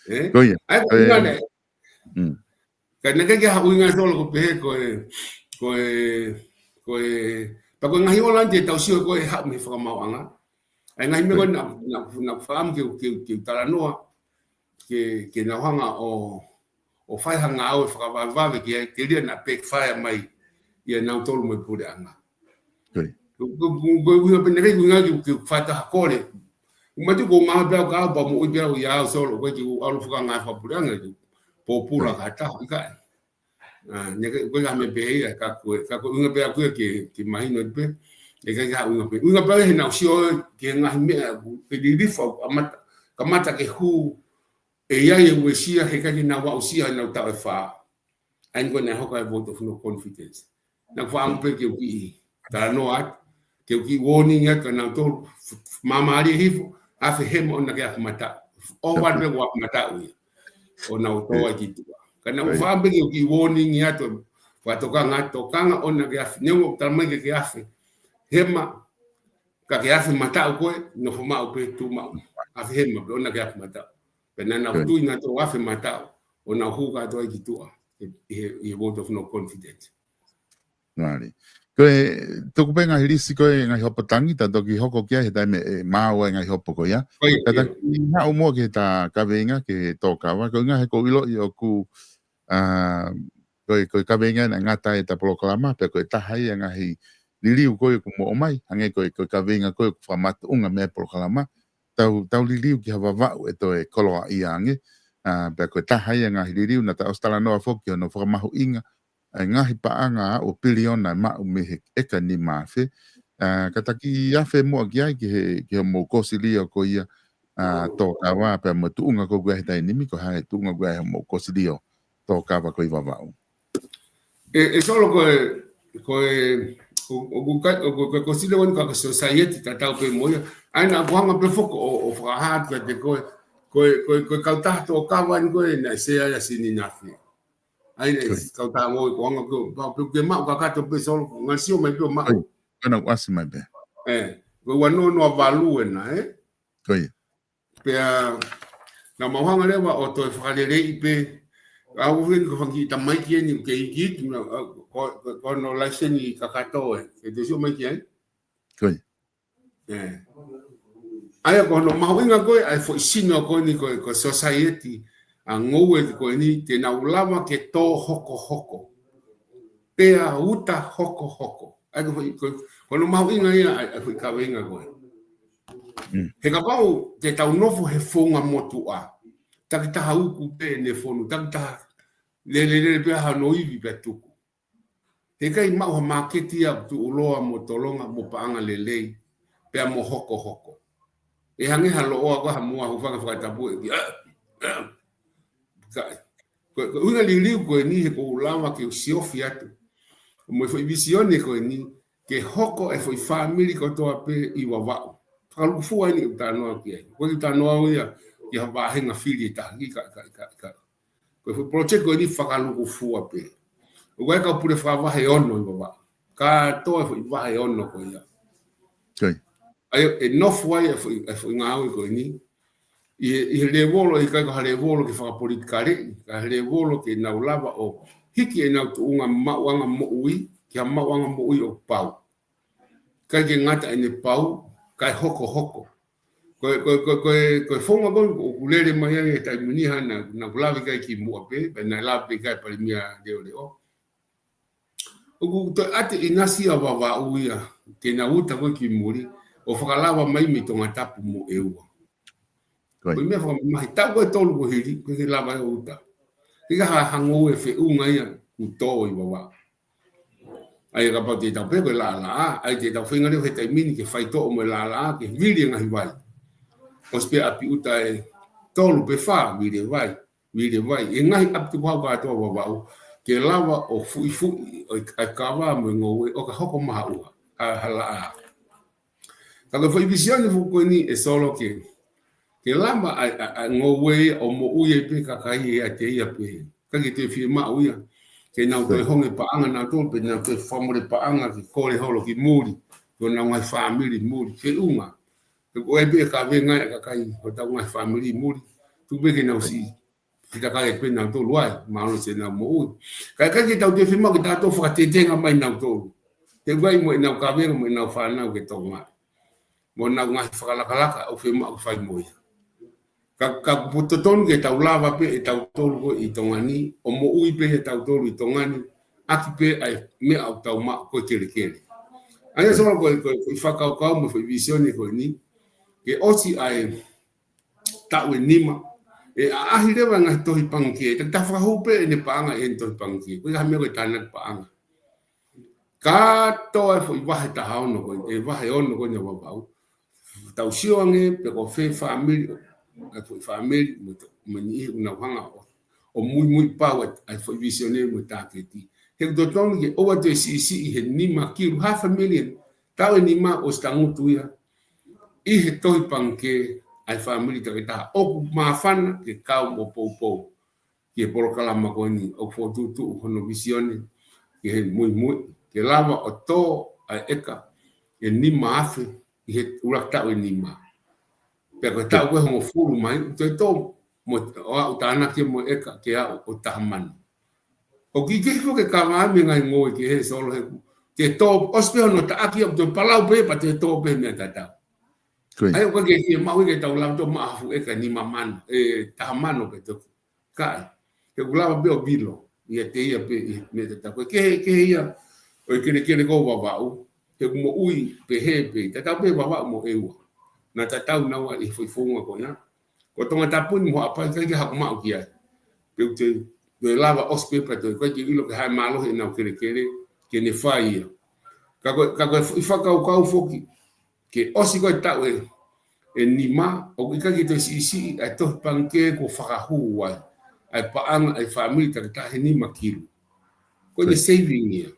Ē? Ko ia. ʻAi, ko ia. Ka naʻe ʻikai ke ha ʻuhinga Solo ko e pehē ko e, ko e, ko e, pea ko e ngaahi ola ni te tau sio ko e haʻu mei he fakamaauʻanga. ʻA e ngaahi meʻa ko ē naʻa, naʻa, naʻa ku fakaʻamu ke, ke, ke talanoa, ke, ke nau hanga ʻo, ʻo fai ha ngāue fakavavevave ki ai, telia naʻa backfire mai ʻia nautolu mo e puleʻanga. Ko, ko, ko, ko e ʻuhinga pē naʻe ʻikai ke ʻuhinga ke, ke fai ha kole. Manatuʻi ko e ngāue pē au ka au pea moʻui pē au ia au Solo, ʻikai ke u ʻalu fakangāue fakapuleʻanga ke u pōpula ka taha, ʻikai. ʻA, naʻe ʻikai, ʻikai ke ha meʻa pehē ia, ka ko e, ka ko e ʻuhinga pē ʻaʻaku ia ke, ke mahino pē, ʻikai ke ha ʻuhinga pē. ʻUhinga pē he naʻa ku sio ki he ngaahi meʻa ʻoku, ke liliu ʻo kamata, kamata ke hū, ʻe ʻi ai e uesia, he ʻikai ke nau aʻusia, nau taʻu ʻe fā. ʻA eni ko ē naʻe hoko ai e vote of no confidence. Naʻa ku fakaʻamu pē ke u kiʻi talanoa atu, ke u kiʻi warning atu kia nautolu, f-, f-, māmālie hifo, afe hema ʻo naʻa ke afe mataʻu. ʻOku vale pē ʻoku afe mataʻu ia. ʻO nau tō ai ki tuʻa. Ka naʻa ku fakaʻamu pē ke u kiʻi warning atu, fakatokanga, tokanga ʻo naʻa ke afe, neongo ʻoku tala mai ke ke afe hema, ka ke afe mataʻu koe, nofo maʻu pē, tuʻu maʻu. Afe hema pē, ʻo naʻa ke afe mataʻu. Pea naʻa nau tui nautolu afe mataʻu, ʻo nau hū kātoa ai ki tuʻa, ʻi he, ʻi he vote of no confidence. Mālie. Ko e, tuku pē ngaahi lisi ko e ngaahi hopo tangi, ta toki hoko ki ai he taimi ʻe maau ai ngaahi hopo ko ia. Ko ia, ka ta kiʻi haʻu muʻa ki heʻeta kaveinga, ki he tō kava, ko e ʻuhinga he ʻoku ou ʻiloʻi ʻoku, ʻa, ko e, ko e kaveinga naʻe ngata ai ʻeta polokalama, pea ko e taha ia ngaahi liliu ko ē ʻoku mou ʻomai, hangē ko e, ko e kaveinga ko ē ʻoku fakamatuʻunga mei ai e polokalama, tau, tau liliu ki ha Vavaʻu ʻe toe koloaʻia ange, ʻa, pea ko e taha ia ngaahi liliu naʻa ta ʻosi talanoa foki hono fakamahuʻinga, ʻa e ngaahi paʻanga ʻo piliona ʻe maʻu mei he ʻeka nima afe, ʻa, ka ta kiʻi afe muʻa ki ai ki he, ki hoʻomou kosilio ko ia, ʻa, tō kava pea mo e tuʻunga ko ē ʻoku ʻi ai he taimi ni, ko e hā e tuʻunga ʻoku ʻi ai hoʻomou kosilio tō kava ko ē ʻi Vavaʻu. ʻE, ʻe Solo ko e, ko e, ʻo, ʻoku ka, ʻoku, ko e kosilio ʻeni ka ko e society tatau pē mo ia. ʻA ia naʻa ku hanga pē foki ʻo, ʻo fakahā atu kiate koe, ko e, ko e, ko e kautaha tō kava ʻeni ko ē naʻe sea ai ʻa Sininafi. ʻA ia naʻe kautaha ngoi ko anga ko, pau pē ke maʻu kakato pē Solo, ngaahi sio mai pē ʻo maʻu. Kana ʻoku ʻasi mai pē. ʻE. Ko e ua noa noa valu ena, ē? Ko ia. Pea, naʻa mau hanga leva ʻo toe fakaleleiʻi pē, ʻa ʻoku feni ko e fanga kiʻi tamaiki eni, ke ikiiki, na, ʻa, ko, ko, ko hono laiseni kakato ē, ke te sio mai ki ai. Ko ia. ʻĒ. ʻA ia ko hono mahuʻinga ko ē, ʻa e foʻi sino ko eni ko e, ko e society, ʻa e ngoue ko eni, te nau lava ke tō hokohoko. Pea uta hokohoko. ʻA ia ko e foʻi, ko, ko hono mahuʻinga ia, ʻa e, ʻa e foʻi kaveinga ko ē. Mm. He kapau te tau nofo he founga motuʻa. Takitaha uku pē ʻene fonu, takitaha lelelele pē hano ivi pea tuku. He ʻikai maʻu ha māketi ia ʻoku tuʻuloa mo tolonga mo paʻanga lelei, pea mo hokohoko. ʻE hangē ha loʻoa ko ha moa hūfanga fakatapu ē, ʻa, ʻa, ka, ko, ko e ʻuhinga liliu ko eni he ʻoku ou lava ke u siofi atu. Mo e foʻi vīsone ko eni, ke hoko e foʻi fāmili kotoa pē ʻi Vavaʻu. Fakalūkufua eni ʻoku ou talanoa ki ai. ʻOku ou talanoa ia, ki ha vāhenga fili ʻe taha, ki ka, ka, ka, ka. Ko e foʻi project ko eni fakalūkufua pē. ʻOku ʻi ai e kau pule fakavahe ʻe ono ʻi Vavaʻu. Kātoa e foʻi vahe ʻe ono ko ia. Ko ia. ʻA ia, ʻe nofo ai e foʻi, e foʻi ngāue ko eni. ʻI he, ʻi he lēvolo, ʻikai ko ha lēvolo ke fakapolitikaleʻi, ka he lēvolo ke nau lava ʻo hiki ʻenau tuʻunga maʻuʻanga moʻui, ki ha maʻuʻanga moʻui ʻoku pau. ʻIkai ke ngata ʻene pau, kae hokohoko. Ko e, ko e, ko e, ko e, ko e founga ko ē ʻoku lele mai ai he taimi ni hana, naʻa ku lave ki ai kimuʻa pē, pea naʻe lave pē ki ai Palēmia Leʻoleʻo. ʻOku toe ʻoatu ʻinasi ʻa Vavaʻu ia, ke nau uta ko ē ki muli, ʻo fakalava mai mei Tongatapu mo ʻEua. Ko ia. Ko e meʻa fakamamahi, taʻu ko ē ʻe tolu ko ē hili, ʻikai ke lava ʻo uta. ʻIkai ha, ha ngoue feʻunga ia ʻoku tō ʻi Vavaʻu. ʻA ia kapau te tau pehē ko e laʻalaʻā, ʻa ia te tau feinga leva he taimi ni ke faitoʻo mo e laʻalaʻā, ke vili e ngaahi vai. ʻOsi pē ʻapi ʻuta ʻe tolu pe fā, vili e vai. Vili e vai. ʻI he ngaahi ʻapi tukuhau kātoa ʻo Vavaʻu, ke lava ʻo fuʻifuʻi ʻa e, ʻa e kava mo e ngoue ʻo ka hoko mahaʻuha, ʻa e laʻā. Ka ko e foʻi vīsone foki ko eni ʻe Solo ke, ke lava ʻa e, ʻa e, ʻa e ngoue ʻo moʻui ai pē kakai ʻiate ia pē. ʻIkai ke toe fiemaʻu ia. Ke nau toe honge paʻanga nautolu pe nau toe fakamole paʻanga ke kole holo ki muli. Ko ʻenau ngaahi fāmili muli. Feʻunga. He ko e pē kavenga ia ʻa e kakai, ko ʻetau ngaahi fāmili muli. Tuku pē ke nau siʻi, siʻi takai pē nautolu ai, mālō siʻenau moʻui. Ka ʻikai ke tau toe fiemaʻu ke tau toe fakatetenga mai nautolu. He ʻoku ʻi ai mo ʻenau kavenga mo ʻenau fānau ki Tonga. Mo ʻenau ngaahi fakalakalaka ʻoku fiemaʻu ke fai mo ia. Ka, ka ʻoku totonu ke tau lava pē ʻe tautolu ko ē ʻi Tonga ni, ʻo moʻui pē ʻe tautolu ʻi Tonga ni, ʻaki pē ʻa e meʻa ʻoku tau maʻu ko e kelekele. ʻA ia Solo ko e, ko e, ko e fakakaukau mo e foʻi vīsone ko eni, ke ʻosi ʻa e taʻu ʻe nima, ʻe ʻaʻahi leva e ngaahi tohi pangikē, takitaha fakahū pē ʻene paʻanga ʻi he tohi pangikē, ko e hā e meʻa ko e tānaki paʻanga. Kātoa e foʻi vahe taha ono ko ē, e vahe ono ko ē ʻa Vavaʻu. Tau sio ange pe ko fē fāmili, e foʻi fāmili, mo e to-, mo e niʻihi ʻoku nau hanga ʻo, ʻo muimui pau ʻa e, ʻa e foʻi vīsone mo e tāketi. He ʻoku totonu ke ʻoua toe siʻisiʻi he nima kilu, half a million, taʻu ʻe nima ʻosi tangutu ia ʻi he tohi pangikē ʻa e fāmili takitaha. ʻOku māfana ke kau mo poupou ki he polokalama ko eni ʻoku fokotuʻutuʻu hono vīsone ki he muimui, ke lava ʻo tō ʻa e ʻeka ʻe nima afe ʻi he ʻuluaki taʻu ʻe nima. Pea ko e taʻu ko ē hongofulu mai, toe tō mo, ʻo aʻu tānaki mo e ʻeka ke aʻu ʻo taha mano. ʻOku ʻikai ke hifo ke kava ai mo e ngaahi ngoue kehe Solo he ʻoku te tō, ʻosi pē hono taʻaki ʻoku toe palau pē, pea toe tō pē meʻa tatau. Ko ia. ʻA ia ʻoku ʻikai ke fiemaʻu ke tau lava ʻo tō maʻu ha fuʻu ʻeka ʻe nima mano, ʻe taha mano pē toki. ʻIkai. He ʻoku lava pē ʻo vilo ʻiate ia pē ʻi he meʻa tatau. Ko e kehe, kehe ia ʻo e kelekele ko Vavaʻu. He ʻoku moʻui pehē pē, tatau pē Vavaʻu mo ʻEua. Naʻa tatau naua ʻi he foʻi founga ko ia. Ko Tongatapu ni mo Haʻapai ʻikai ke haʻaku maʻu ki ai. Pea ʻoku te, toe lava ʻosi pē pea toe ʻikai ke ʻilo ke hā e mālohi ʻenau kelekele, ke ne fai ia. Ka ko e, ka ko e foʻi fakakaukau foki, ke ʻosi ko ē taʻu ʻe, ʻe nima, ʻoku ʻikai ke toe siʻisiʻi ʻa e tohi pangikē kuo fakahū ai ʻa e paʻanga ʻa e fāmili takitaha he nima kilu. Ko ʻene saving ia.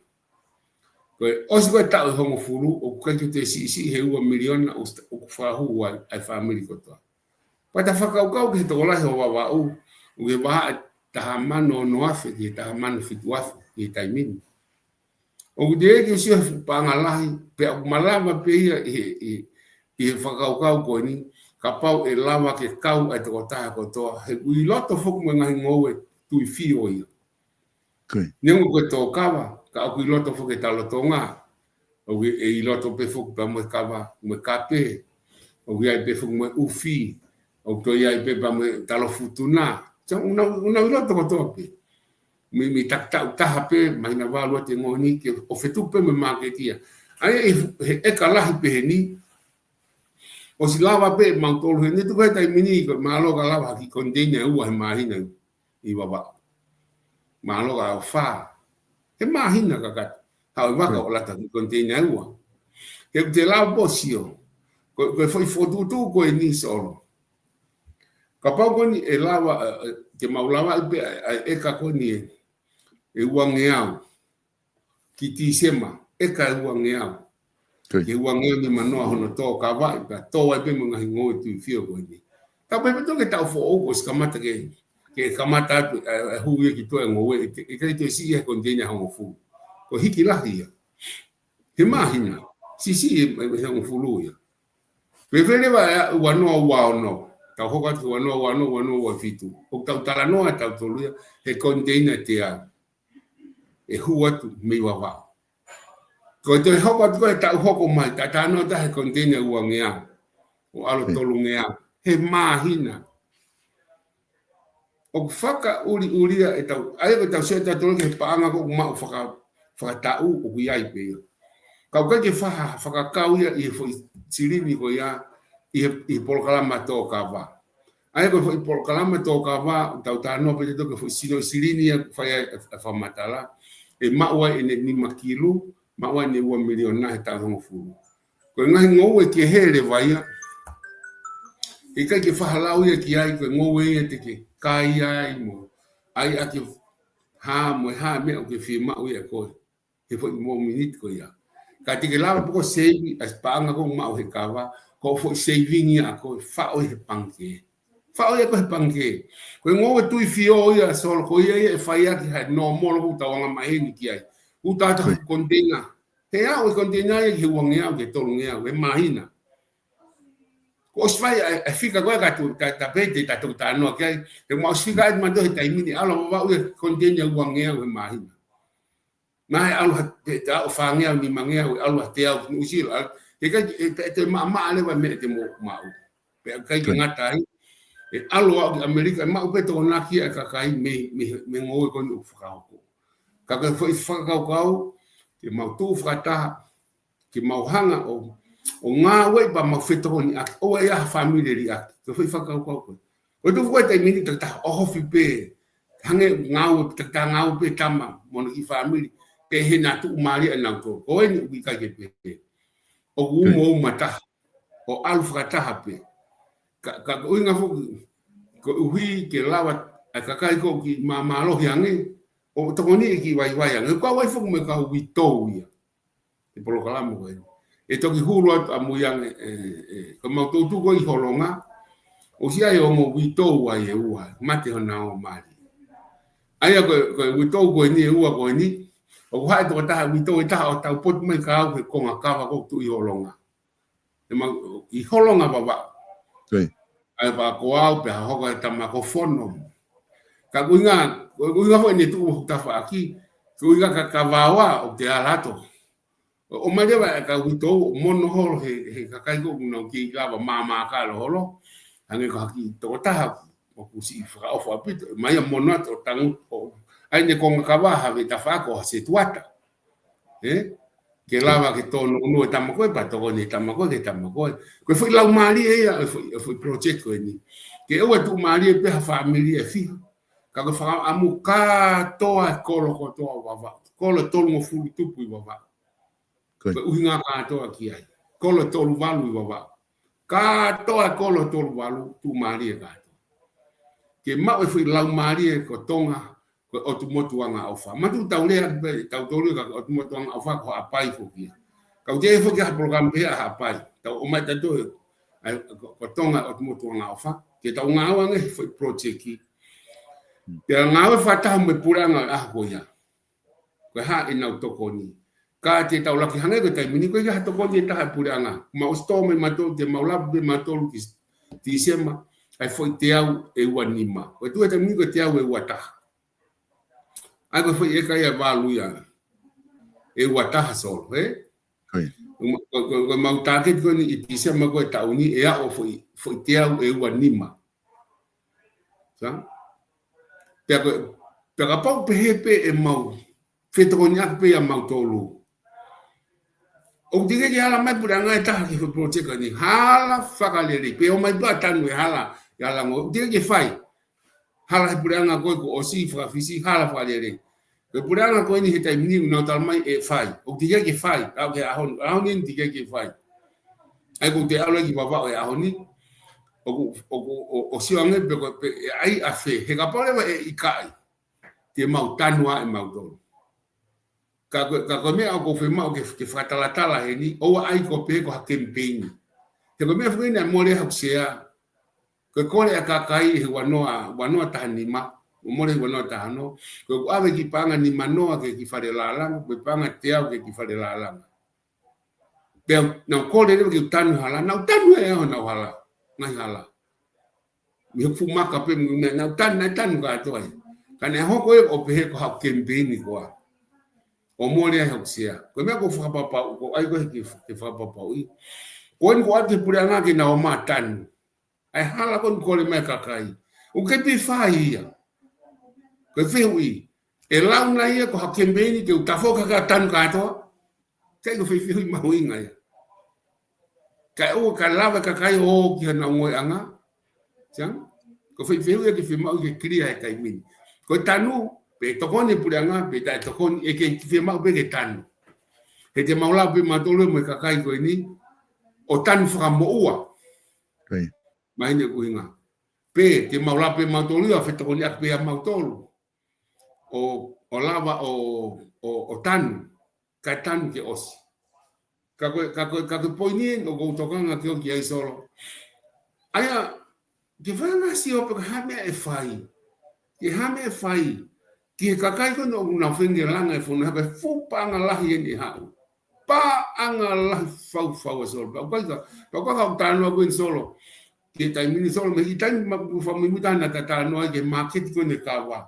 Ko e ʻosi ko ē taʻu ʻe hongofulu, ʻoku ʻikai ke toe siʻisiʻi he ua miliona ʻoku, ʻoku fakahū ai ʻa e fāmili kotoa. Pea ta fakakaukau ki he tokolahi ʻo Vavaʻu, ʻoku ke vahaʻa taha mano ono afe ki he taha mano fitu afe ʻi he taimi ni. ʻOku teʻeki ke sio he fuʻu paʻanga lahi, pea ʻoku malava pē ia ʻi he, ʻi, ʻi he fakakaukau ko eni, kapau ʻe lava ke kau ʻa e tokotaha kotoa, he ʻoku ʻi loto foki mo e ngaahi ngoue tuifio ia. Neongo ko e tōkava, ka ʻoku ʻi loto foki e talotonga, ʻoku ʻi loto pē foki pea mo e kava, mo e kape, ʻoku ʻi ai pē foki mo e ʻufi, ʻoku toe ʻi ai pē pea mo e talo futuna. Sa una, una ʻi loto kotoa pē. Mei, mei takitaha pē, māhina valu atu e ngoue ni ke ʻo fetuku pē mo e māketi ia. ʻA ia ʻi he ʻeka lahi pehē ni, ʻosi lava pē mautolu he, ne tuku he taimi ni, ko e mālō ka lava ha kiʻi koniteina ʻe ua he māhina ʻi Vavaʻu. Mālō ka ʻofa. He māhina kakato. Haʻu e vaka ʻo lata ha kiʻi koniteina ʻe ua. He ʻoku te lava pē ʻo sio. Ko, ko e foʻi fokotuʻutuʻu ko eni Solo. Kapau ko eni ʻe lava, ʻe, ʻe, te mau lava ʻi pē, ʻe, ʻe, ʻeka ko eni ʻe, ʻe uangeau. Ki Tīsema, ʻeka ʻe uangeau. Ki he uangeau nimanoa hono tōkava, pea tō ai pē mo e ngaahi ngoue tuifio ko eni. Tau pehē pē toki taʻu foʻou ʻosi kamata ke, ke kamata atu, ʻe, ʻe hū ia ki tuʻa e ngoue, ʻe, ʻe ʻikai toe siʻi ia he koniteina ʻe hongofulu. Ko e hiki lahi ia. He māhina, siʻisiʻi e, e, e hongofulu ia. Pea fēfē leva ʻa e uanoa uaono. Tau hoko atu ki he uanoa uaono, uanoa uafitu. ʻOku tau talanoa ʻa tautolu ia, he koniteina ʻe teau. ʻE hū atu mei Vavaʻu. Ko e toe hoko atu ko e taʻu hoko mai, tau talanoa atu he koniteina uangeau. ʻO ʻalu tolungeau. He māhina. ʻOku fakaʻuliʻulia ʻetau, ʻa ia ko ʻetau sio ʻetautolu ki he paʻanga ko ʻoku maʻu faka-, fakataʻu ʻoku ʻi ai pē ia. Ka ʻoku ʻikai ke faha-, fakakau ia ʻi he foʻi silini ko ia, ʻi he, ʻi he polokalama tōkava. ʻA ia ko e foʻi polokalama tōkava, ʻoku tau talanoa pē ʻetautolu ki he foʻi sino silini ia, fai ai ʻa e fakamatala. ʻE maʻu ai ʻene nima kilu, maʻu ai ʻene ua miliona he taʻu hongofulu. Ko e ngaahi ngoue kehe leva ia. ʻIkai ke fahalau ia ki ai, ko e ngoue ia te ke kai ai mo. ʻAi ʻaki ha mo e hā meʻa ʻoku ke fiemaʻu ia ʻe koe. He foʻi mo miniti ko ia. Ka te ke lava pē ko e save, ʻa e paʻanga ko ʻoku maʻu he kava, ko e foʻi saving ia ʻa koe, faʻo ʻi he pangikē. Faʻo ia ko e pangikē. Ko e ngoue tuifio ia Solo ko ia ia ʻe fai ʻaki ha nōmolo ʻoku tau anga maheni ki ai. ʻOku tau ʻatu ha koniteina. He aʻu e koniteina ia ki he uangeau, ki he tolungeau, he māhina. Kuo ʻosi fai ʻa e, ʻa e fika ko ē ka tu, ta, ta pehē te ta talanoa ki ai. He kuo ʻosi fika ai mautolu he taimi ni ʻalu ʻa Vavaʻu ia koniteina uangeau he māhina. Naʻe ʻalu ha, te, te aʻu fāngeau, nimangeau, ʻalu ha teau ki Nuʻusila, ʻalu, he ʻikai, ʻe, ʻe, ʻe maʻamaʻa leva meʻa te mo maʻu. Pea ʻikai ke ngata ai, ʻe ʻalu ʻo aʻu ki ʻAmelika, ʻe maʻu pē Tokonaki ʻa e kakai mei, mei, mei he ngoue ko eni ʻoku fakahoko. Ka ko e foʻi fakakaukau, ke mau tuʻu fakataha, ke mau hanga ʻo, ʻo ngāue pea mau fetokoniʻaki, ʻoua ʻe ʻi ai ha fāmili liʻaki, ko e foʻi fakakaukau ko ē. Ko e tuʻu ko ē taimi ni takitaha ʻohofi pē, hangē ngāue, takitaha ngāue pē tama, mo hono kiʻi fāmili, pehē naʻa tuʻumālie ʻa nautolu. Ko eni ʻoku ʻikai ke pehē. ʻOku umo uma taha, ʻo ʻalu fakataha pē. Ka, ka ko e ʻuhinga foki, koeʻuhi ke lava ʻa e kakai ko ē ke māmālohi ange, ʻo tokoniʻi e kiʻi vaivai ange. Ko e kau ai foki mo e kau uitou ia. E polokalama ko ē. ʻE toki hulu atu ʻamui ange, ʻe, ʻe, ko mautolu tuʻu ko ē ʻi Holonga, ʻosi ʻi ai e ongo uitou ai ʻe ua, mate honau mali. ʻA ia ko e, ko e uitou ko eni ʻe ua ko eni, ʻoku haʻu e tokotaha uitou ʻe taha ʻo tau potu mai kia au he konga kava ko ē ʻoku tuʻu ʻi Holonga. ʻE mau, ʻi Holonga Vavaʻu. ʻA ia pea ko au pea hoko e tama ko Fono. Ka ko e ʻuhinga, ko e ʻuhinga foʻi ʻene tuʻu hoku tafaʻaki, ko e ʻuhinga ka, ka vaoa ʻoku te ala atu. ʻO, ʻomai leva e kau uitou, ʻo mono holo he, he kakai ko ē ʻoku nau kei lava māmā kalo holo. Hangē ko ha kiʻi tokotaha, ʻoku siʻi fakaʻofa ʻaupito, ʻomai ia mono atu ʻo tangu, ʻo, ʻai ʻene konga kava ha vetafa ko ha setuata. Ē? Ke lava ke tōnounou e tama ko ē, pea tokoni e tama ko ē, ke tama ko ē. Ko e foʻi laumālie ia, e foʻi, e foʻi project ko eni. Ke ʻoua ʻe tuʻumālie pē ha fāmili ʻe fiha. Ka ko e fakaʻamu kātoa e kolo kotoa ʻo Vavaʻu. Kolo tolungofulu tupu ʻi Vavaʻu. Ko e ʻuhinga kātoa ki ai. Kolo tolu valu ʻi Vavaʻu. Kātoa e kolo tolu valu tuʻumālie kātoa. Ke maʻu e foʻi laumālie ko Tonga, ko e ʻOtu Motu Angaʻofa. Mātuʻaki tau lea pē, tau tolu ka ko e ʻOtu Motu Angaʻofa ko Haʻapai foki ia. Ka ʻoku ʻi ai foki ha polokalama pehē ʻa Haʻapai. Tau ʻomai tautolu, ʻa e, ko, ko Tonga ʻOtu Motu Angaʻofa. Ke tau ngāue ange he foʻi project. Ke ngāue fakataha mo e puleʻanga ʻo e ʻaho ko ia. Ko e hā ʻenau tokoni. Ka te tau laki hangē ko e taimi ni, ʻoku ʻikai ha tokoni ʻe taha ʻa e puleʻanga. Mau ʻosi tō mai mautolu, te mau lava pē mautolu ki Tīsema, ʻa e foʻi teau ʻe ua nima. Ko e tuʻu he taimi ni ko e teau ʻe ua taha. ʻA ia ko e foʻi ʻeka ia ʻe valu ia. ʻE ua taha Solo, ē? ʻIo. Ko, ko, ko, ko e mau tāketi ko eni ʻi Tīsema ko e taʻu ni, ʻe aʻu foʻi, foʻi teau ʻe ua nima. Sā? Pea ko, pea kapau pehē pē ʻemau fetokoniʻaki pē ia mautolu. ʻOku teʻeki ke hala mai puleʻanga ʻe taha ki he project ni. Hala fakalelei. Pe ʻomai pē ʻa e tanu ʻe hala, ʻe hala ngoue. ʻOku teʻeki ke fai. Hala he puleʻanga ko ē kuo ʻosi fakafisi, hala fakalelei. Ko e puleʻanga ko eni he taimi ni ʻoku nau tala mai ʻe fai. ʻOku teʻeki ke fai. ʻAʻu ki he ʻaho ni. ʻAho ni teʻeki ke fai. ʻA ia ʻoku te ʻalu ki Vavaʻu he ʻaho ni. ʻOku, ʻoku, ʻo, ʻo sio ange pe ko, pe ʻe ʻai ʻafē. He kapau leva ʻe ʻikai, te mau tanu ʻa e mautolu. Ka ko, ka ko e meʻa ʻoku ou fiemaʻu ke, ke fakatalatala heni, ʻoua ʻai ko e pehē ko ha kemipeini. He ko e meʻa foki eni naʻe mole ai hoku sea. Ko e kole ʻa e kakai he ua noa, ua noa taha nima, ʻo mole he ua noa taha ono, ko ʻeku ʻave kiʻi paʻanga nima noa ki he kiʻi fale lālanga, ko e paʻanga teau ki he kiʻi fale lālanga. Pea nau kole leva ke u tanu hala, nau tanu ʻe au honau hala, ngaahi hala. Mei he fuʻu maka pē mo e meʻa, nau tanu, nau tanu kātoa ia. Ka naʻe hoko ia ʻo pehē ko haʻaku kemipeini koā. ʻO mole ai hoku sea. Ko e meʻa ʻoku ou fakapapauʻi, ʻoku ou ʻai ko ē ke, ke fakapapauʻi. Ko eni ʻoku ʻoatu ki he puleʻanga ke nau ō mai ʻo tanu ʻa e hala ko eni ʻoku kole mai ʻe he kakai. ʻOku ʻikai pē fai ia. Ko e fehuʻi, ʻe lau nai ia ko haʻaku kemipeini ke u tafoki hake ʻo tanu kātoa? ʻIkai, ko e fehuʻi mahuʻinga ia. Kae ʻoua ke lava e kakai ʻo ō ki honau ngoueʻanga. Sio? Ko e fehuʻi ia ke fiemaʻu ke clear he taimi ni. Ko e tanu, pe tokoni e puleʻanga, pe taʻetokoni, ʻe kei fiemaʻu pē ke tanu. He te mau lava pē mautolu mo e kakai ko eni ʻo tanu fakamoʻua. ʻIo. Mahino ʻeku ʻuhinga. Pe te mau lava pē mautolu ia ʻo fetokoniʻaki pē ʻa mautolu ʻo, ʻo lava ʻo, ʻo, ʻo tanu, kae tanu ke ʻosi. Ka ko e, ka ko e, ka ko e poini eni ʻoku ou tokanga ki ai, ki ai Solo. ʻA ia, ke fai ha ngaahi sio pe ko e hā e meʻa ʻe fai. Ke hā e meʻa ʻe fai ki he kakai ko eni ʻoku nau feinga ke langa e fonua, he ko e fuʻu paʻanga lahi eni ʻe haʻu. Paʻanga lahi faufau ʻa Solo. Pea ʻoku ʻikai ka, pea ʻoku ʻikai ke u talanoa ko eni Solo ki he taimi ni Solo, mei he taimi ma, ʻoku ou fakamuimui taha naʻa ta talanoa ai ki he māketi ko eni ʻo e kava.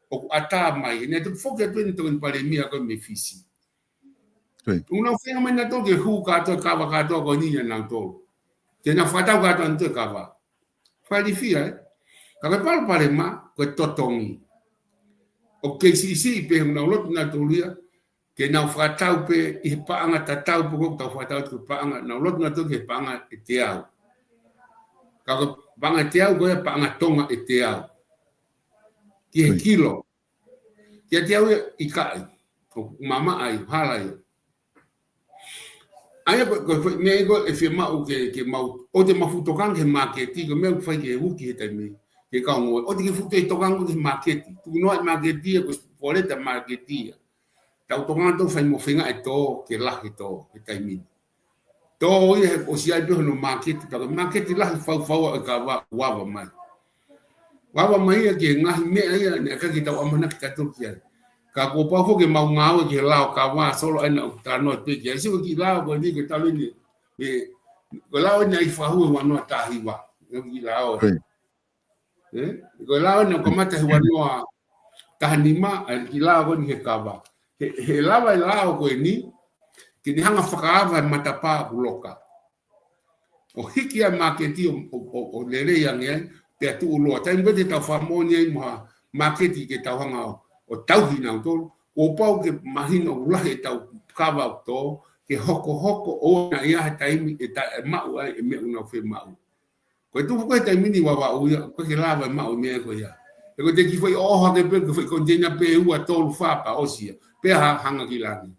ʻOku ʻatā mai. Naʻe toki foki atu eni tokoni palēmia ko ē mei Fisi. ʻIo. ʻOku nau feinga mai nautolu ke hū kātoa e kava kātoa ko eni ʻia nautolu. Ke nau fakatau kātoa ʻanautolu e kava. Fakailifia, ē? Ka ko e palopalema, ko e totongi. ʻOku kei siʻisiʻi pē, ʻoku nau loto nautolu ia ke nau fakatau pē ʻi he paʻanga tatau pē ko ē ʻoku tau fakatau ki he paʻanga, nau loto nautolu ki he paʻanga ʻe teau. Ka ko e paʻanga ʻe teau, ko e paʻanga Tonga ʻe teau. Ki he ʻIo. kilo. Kiate au ia ʻikai. ʻOku mamaʻo ai, hala ia. ʻA ia ko, ko, ko e meʻa ia ko ē ʻe fiemaʻu ke, ke mau, ʻoua te mau fuʻu tokanga ki he māketi, ko e meʻa ʻoku fai ki he uki he taimi, ki he kau ngoue. ʻOua te ke fuʻu tokanga ki he māketi. Tuku noa e māketi ia, ko e poleta māketi ia. Tau tokanga ʻo fai mo feinga e tō, ke lahi e tō, he taimi ni. Tō ia he ʻosi ai pē hono māketi, pea ko e māketi lahi faufau ʻa e kava, ʻoku ava mai. ʻOku ava mai ia ki he ngaahi meʻa ia, naʻe ʻikai ke tau ʻamanaki tautolu ki ai. Ka kuo pau foki ke mau ngāue ki he lao kava, Solo, ʻa ia naʻa ku talanoa pē ki ai. Sio ki he lao ko eni, ko e talu eni, ē, ko e lao eni ʻa e fakahū he ua noa taha hiva. Ko e kiʻi lao. ʻIo. Ē? Ko e lao eni naʻe kamata he ua noa taha nima, ʻa e kiʻi lao ko eni he kava. He, he lava e lao ko eni ke ne hanga ʻo fakaava e matapā ʻoku loka. ʻO hiki ʻa e māketi ʻo, ʻo, ʻo, ʻo lelei ange ai, pea tuʻuloa. Taimi ko ē te tau fakamoʻoni ai mo ha māketi ke tau hanga ʻo, ʻo tauhi nautolu, kuo pau ke mahino ʻoku lahi ʻetau kava ʻoku tō, ke hokohoko ʻo ʻoua naʻa ʻi ai ha taimi ʻe ta, ʻe maʻu ai e meʻa ʻoku nau fiemaʻu. Ko e tupu ko ē he taimi ni Vavaʻu ia, ʻoku ʻikai ke lava ʻo maʻu e meʻa ko ia. He ko e kiʻi foʻi ʻoʻoho hake pē, ko e foʻi container pē ʻe ua, tolu, fā pea ʻosi ia. Pea ha, hanga ki langi.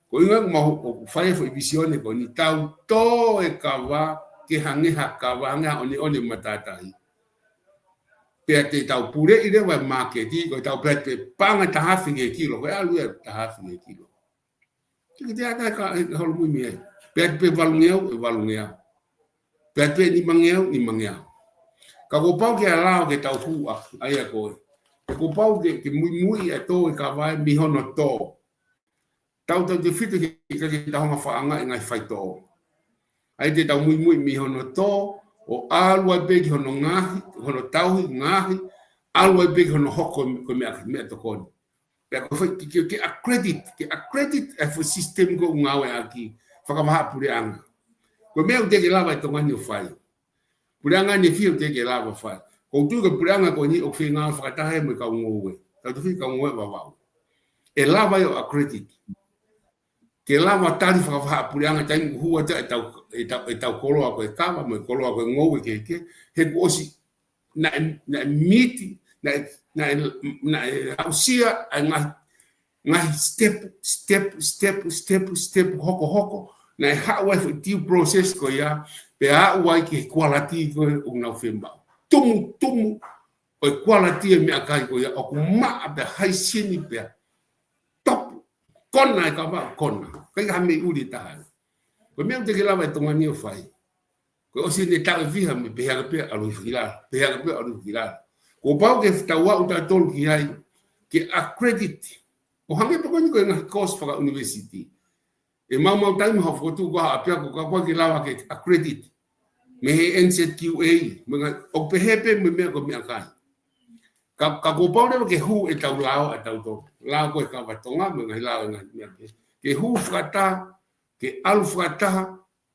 Ko e ʻuhinga ʻoku mau, ʻoku fai e foʻi vīsone ko eni, tau tō e kava ke hangē ha kava, hangē ha ʻoneʻone matātahi. Pea te tau puleʻi leva e māketi, ko ʻetau pehē pē paʻanga ʻe taha afe ki he kilo, ko e ʻalu ia ʻe taha afe ki he kilo. Ke te ʻatā e ka, e holomui mei ai. Pehē pē valungeau, ʻe valungeau. Pehē pē nimangeau, nimangeau. Ka kuo pau ke allow ke tau hū ʻaki, ʻa ia ko ē. Kuo pau ke, ke muimui e tō e kava ia mei hono tō. tautautefito ki he ʻikai ke tau hanga ʻo fakaʻaongaʻi e ngaahi faitoʻo. ʻA ia te tau muimui mei hono tō, ʻo ʻalu ai pē ki hono ngaohi, hono tauhi, ngaohi, ʻalu ai pē ki hono hoko ko e meʻa, meʻatokoni. Pea ko e foʻi, ke, ke, ke accredit, ke accredit e foʻi system ko ē ʻoku ngāueʻaki fakavahaʻapuleʻanga. Ko e meʻa ʻoku teʻeki ke lava ʻe Tonga ni ʻo fai. Puleʻanga ʻanefia ʻoku teʻeki ke lava ʻo fai. ʻOku ou tui ko e puleʻanga ko eni ʻoku fengāueʻaki fakataha ia mo e kau ngoue. Tautautefito ki he kau ngoue ʻo Vavaʻu. ʻE lava ia ʻo accredit. Ke lava ʻo tali fakavahaʻapuleʻanga taimi ʻoku hū atu ai ʻetau, ʻetau, ʻetau koloa ko e kava, mo e koloa ko e ngoue kehekehe, he kuo ʻosi, naʻe, naʻe miti, naʻe, naʻe, naʻe aʻusia ʻa e ngaahi, ngaahi step, step, step, step, step, hokohoko, naʻe haʻu ai e foʻi due process ko ia, pea aʻu ai ki he quality ko ē ʻoku nau fiemaʻu. Tumu, tumu, ʻo e quality e meʻakai ko ia, ʻoku maʻa pea haisini pea topu, kona e kava, kona. ʻIkai ha meʻa ʻuli taha. Ko e meʻa ʻoku teʻeki ke lava ʻe Tonga ni ʻo fai. Ko e ʻosi ʻene taʻu ʻe fiha mei ai pehē hake pē ʻalu hifo ki lalo, pehē hake pē ʻalu hifo ki lalo. Kuo pau ke tau aʻu tautolu ki ai, ke accredit. ʻO hangē pē ko eni ko e ngaahi course fakaʻunivēsiti. ʻE maumau taimi ha fokotuʻu ko ha ʻapiako ka ʻoku ʻikai ke lava ke accredit. Mei he N Z Q A, mo e ngaahi, ʻoku pehē pē mo e meʻa ko e meʻakai. Ka, ka kuo pau leva ke hū ʻetau lao ʻatautolu. Lao ko e kava Tonga, mo e ngaahi lao e ngaahi meʻa pē. Ke hū fakataha, ke ʻalu fakataha,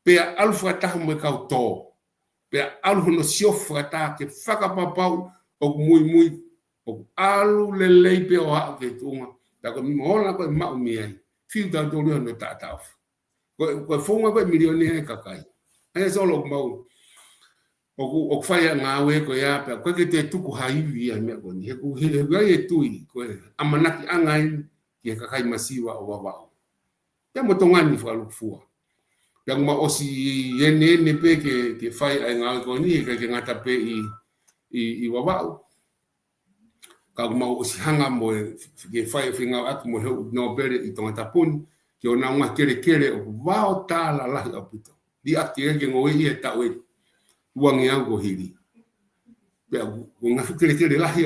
pea ʻalu fakataha mo e kau tō. Pea ʻalu hono siofi fakataha ke fakapapauʻi ʻoku muimui, ʻoku ʻalu lelei pē ʻo aʻu ki he tuʻunga. Pea ko e meʻa ola ko ē ʻe maʻu mei ai. Fiu tautolu ia hono taʻataʻofi. Ko e, ko e founga ko ē ʻa e miliona e kakai. ʻA ia Solo ʻoku mau, ʻoku, ʻoku fai ʻa e ngāue ko ia pea ʻoku ʻikai ke te tuku ha ivi ia he meʻa ko eni. He ʻoku, he, he ʻoku ʻi ai e tui, ko e ʻamanakiʻanga eni ki he kakai masiva ʻo Vavaʻu. Pea mo Tonga ni fakalūkufua. Pea ʻoku mau ʻosi ʻeneʻene pē ke, ke fai ʻa e ngāue ko eni, he ʻikai ke ngata pē ʻi, ʻi, ʻi Vavaʻu. Ka ʻoku mau ʻosi hanga mo e, ke fai e fengāueʻaki mo e houʻeiki nōpele ʻi Tongatapu ni, ki honau ngaahi kelekele ʻoku vao tālalahi ʻaupito. Liʻaki ke ngoueʻi ia he taʻu ʻe uangeau kuo hili. Pea ʻoku, ʻoku ngaahi fuʻu kelekele lahi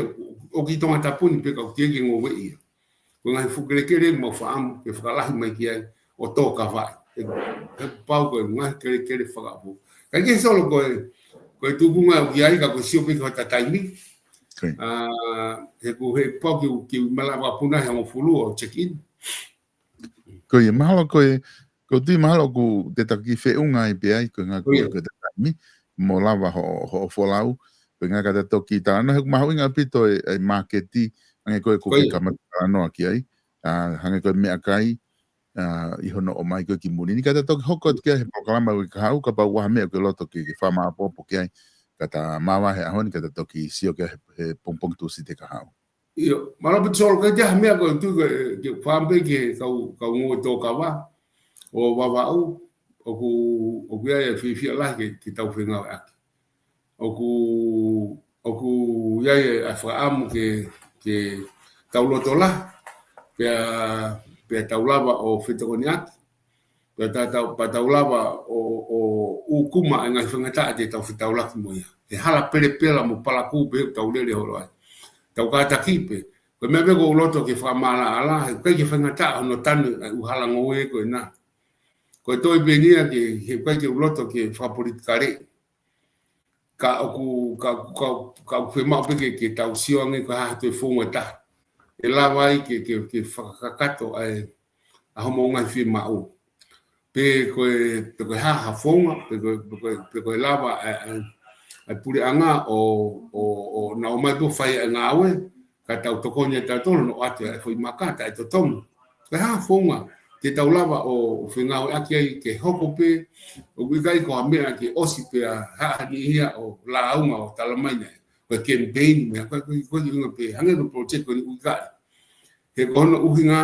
ʻoku ʻi Tongatapu ni pea ʻoku teʻeki ke ngoueʻi ia. Ko e ngaahi fuʻu kelekele mau fakaʻamu ke fakalahi mai ki ai ʻo tō kavaʻi. He, he pau ko e ngaahi kelekele fakaʻamu. Ka ke Solo ko e, ko e tuʻunga ʻoku ʻi ai ka ko e sio pē ki hota taimi. Ko ia. ʻA, he ʻoku, he pau ke, ke malava puna he hongofulu ʻo check in. Ko ia, mahalo ko e, ʻoku ou tui mahalo ʻoku te taki feʻunga ai pē ai, ko e ngaahi Ko ia. Ko e taimi, mo lava hoʻo, hoʻo folau, ko e ngaahi ka ta toki talanoa, he ʻoku mahuʻinga ʻaupito e, e māketi, hangē ko e ʻoku Ko ke ia. kamata talanoa ki ai, ʻa, hangē ko e meʻakai, ʻa, ʻi hono ʻomai ko ē ki muli ni ka ta toki hoko atu ki ai he polokalama ʻoku ke haʻu, kapau ʻoku ʻi ai ha meʻa ʻoku ke loto ke, ke fakamāʻopoʻopo ki ai, ka ta māvae he ʻaho ni ka ta toki sio ki ai he, he pongipongi Tūsite ka haʻu. ʻIo, mālō ʻaupito Solo, ʻikai ke ʻi ai ha meʻa ko e tuʻu ke, ke fāmili ke kau, kau ngoue tō kava ʻo Vavaʻu, ʻoku, ʻoku ʻi ai e fiefia lahi ke, ke tau fengāueʻaki. ʻOku, ʻoku ʻi ai e fakaʻamu ke, ke tau loto lahi, pea, pea tau lava ʻo fetokoniʻaki, pea ta tau, pea tau lava ʻo, ʻo ʻūkuma e ngaahi faingataʻa te tau fetaulaki mo ia. He hala pelepela mo palakū pē ʻoku tau lele holo ai. Tau kātaki pē. Ko e meʻa pē ʻoku ou loto ke fakamālāʻalā, he ʻikai ke faingataʻa hono tanu e ʻū hala ngoue ko ena. Ko e toe pē eni ia ke, he ʻikai ke u loto ke fakapolitikale. Ka ʻoku, ka, ka, ka ʻoku fiemaʻu pē ke, ke tau sio ange ko e hā ha toe founga ʻe taha ʻe lava ai ke, ke, ke fakakakato ai ʻa hoʻomou ngaahi fiemaʻu. Pe ko e, pe ko e hā ha founga, pe ko e, pe ko e, pe ko e lava ʻa e, ʻa e, ʻa e puleʻanga ʻo, ʻo, ʻo nau ō mai pē ʻo fai ʻa e ngāue, ka tau tokoni ʻe tautolu ʻo ʻoatu e foʻi maka taʻetotongi. Ko e hā ha founga te tau lava ʻo, ʻo fengāueʻaki ai ke hoko pē, ʻoku ʻikai ko ha meʻa ke ʻosi pea haʻa ni ia ʻo lāunga ʻo talamai naʻe ko e campaign meʻa, ko e, ko e, ko e ʻuhinga pē, hangē ko e project ko eni ʻoku ʻikai. He ko hono ʻuhinga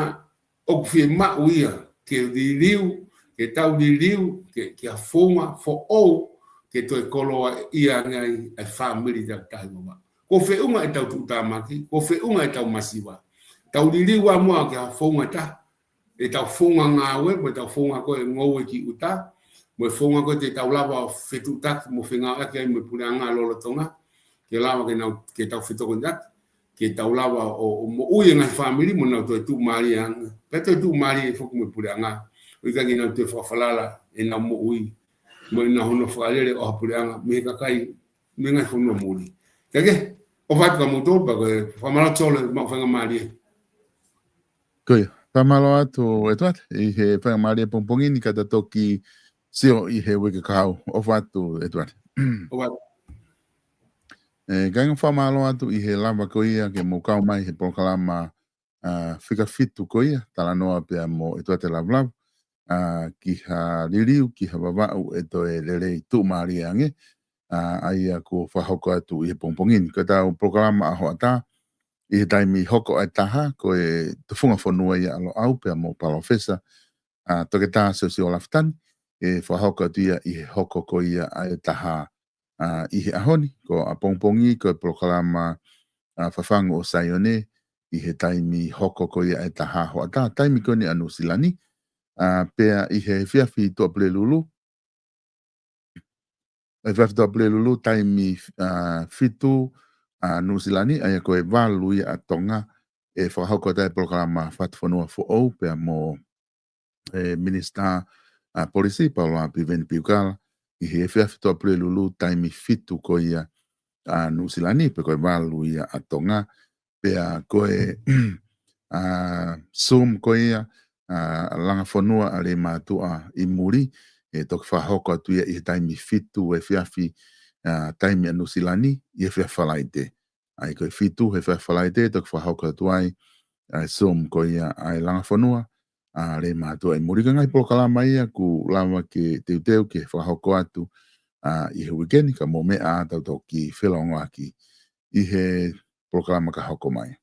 ʻoku fiemaʻu ia ke liliu, ke tau liliu, ke, ke ha founga foʻou, ke toe koloaʻia ange ai e fāmili takitaha ʻi Vavaʻu. Ko e feʻunga ʻetau tuʻutāmaki, ko e feʻunga ʻetau masiva. Tau liliu ʻa muʻa ke ha founga ʻe taha, ʻetau founga ngāue, mo ʻetau founga ko ē ngoue ki ʻuta, mo e founga ko ē te tau lava ʻo fetuʻutaki, mo fengāueʻaki ai mo e puleʻanga lolotonga, ke lava ke nau, ke tau fetokoniʻaki. ke tau lava ʻo, ʻo moʻui e ngaahi fāmili mo nau toe tuʻumālie ange. Pea toe tuʻumālie foki mo e puleʻanga. ʻO ʻikai ke nau toe fakafalala ʻenau moʻui mo ʻenau hono fakalele ʻo ha puleʻanga mei he kakai mei he ngaahi fonua muli. Kae kehe, ʻofa atu kia moutolu pea ko e fakamālō Solo, maʻu faingamālie. Ko ia, fakamālō atu ʻEtuate, ʻi he faingamālie pongipongi ni ka ta toki sio ʻi he uike kahaʻu. ʻOfa atu ʻEtuate. ʻOfa atu. ʻE, kāinga, fakamālō atu ʻi he lava ko ia ke mou kau mai he polokalama, ʻa, fika fitu ko ia, talanoa pea mo ʻEtuate Lavulavu, ʻa, ki ha liliu, ki ha Vavaʻu ʻe toe lelei tuʻumālie ange, ʻa, ʻa ia kuo fakahoko atu ʻi he pongipongi ni. Ko ʻetau polokalama ʻa hoʻatā, ʻi he taimi hoko ʻa e taha, ko e tufunga fonua ia ʻa Loʻau pea mo Palōfesa, ʻa, Toketā Siosiua Lafitani, ʻe fakahoko atu ia ʻi he hoko ko ia ʻa e taha, ʻa, ʻi he ʻaho ni, ko ʻapongipongi, ko e polokalama, ʻa, Fafangu ʻo Saione, ʻi he taimi hoko ko ia ʻa e taha hoʻatā, taimi ko eni ʻa Nuʻusila ni, ʻa, pea ʻi he efiafi Tuʻapulelulu, efiafi Tuʻapulelulu, taimi, ʻa, fitu ʻa Nuʻusila ni, ʻa ia ko e valu ia ʻa Tonga, ʻe fakahoko atu ʻa e polokalama Fakatufono Foʻou pea mo e Minisitā, ʻa, Polisi, Paula Piveni Piukala, ʻi he efiafi Tuʻapulelulu, taimi fitu ko ia ʻa Nuʻusila ni, pe ko e valu ia ʻa Tonga, pea ko e, ʻa, Zoom ko ia, ʻa, Langa Fonua ʻa Leimātuʻa ʻi muli, ʻe toki fakahoko atu ia ʻi he taimi fitu efiafi, ʻa, taimi ʻa Nuʻusila ni, ʻi he efiafi Falaite. ʻA ia ko e fitu he efiafi Falaite, toki fakahoko atu ai ʻa e Zoom ko ia ʻa e Langa Fonua ʻa Leimātuʻa ʻi muli. Ko e ngaahi polokalama ia kuo lava ke teuteu ke fakahoko atu, ʻa, ʻi he uike ni, ka mou meʻa ā tau toki felōngoaki ʻi he polokalama ka hoko mai.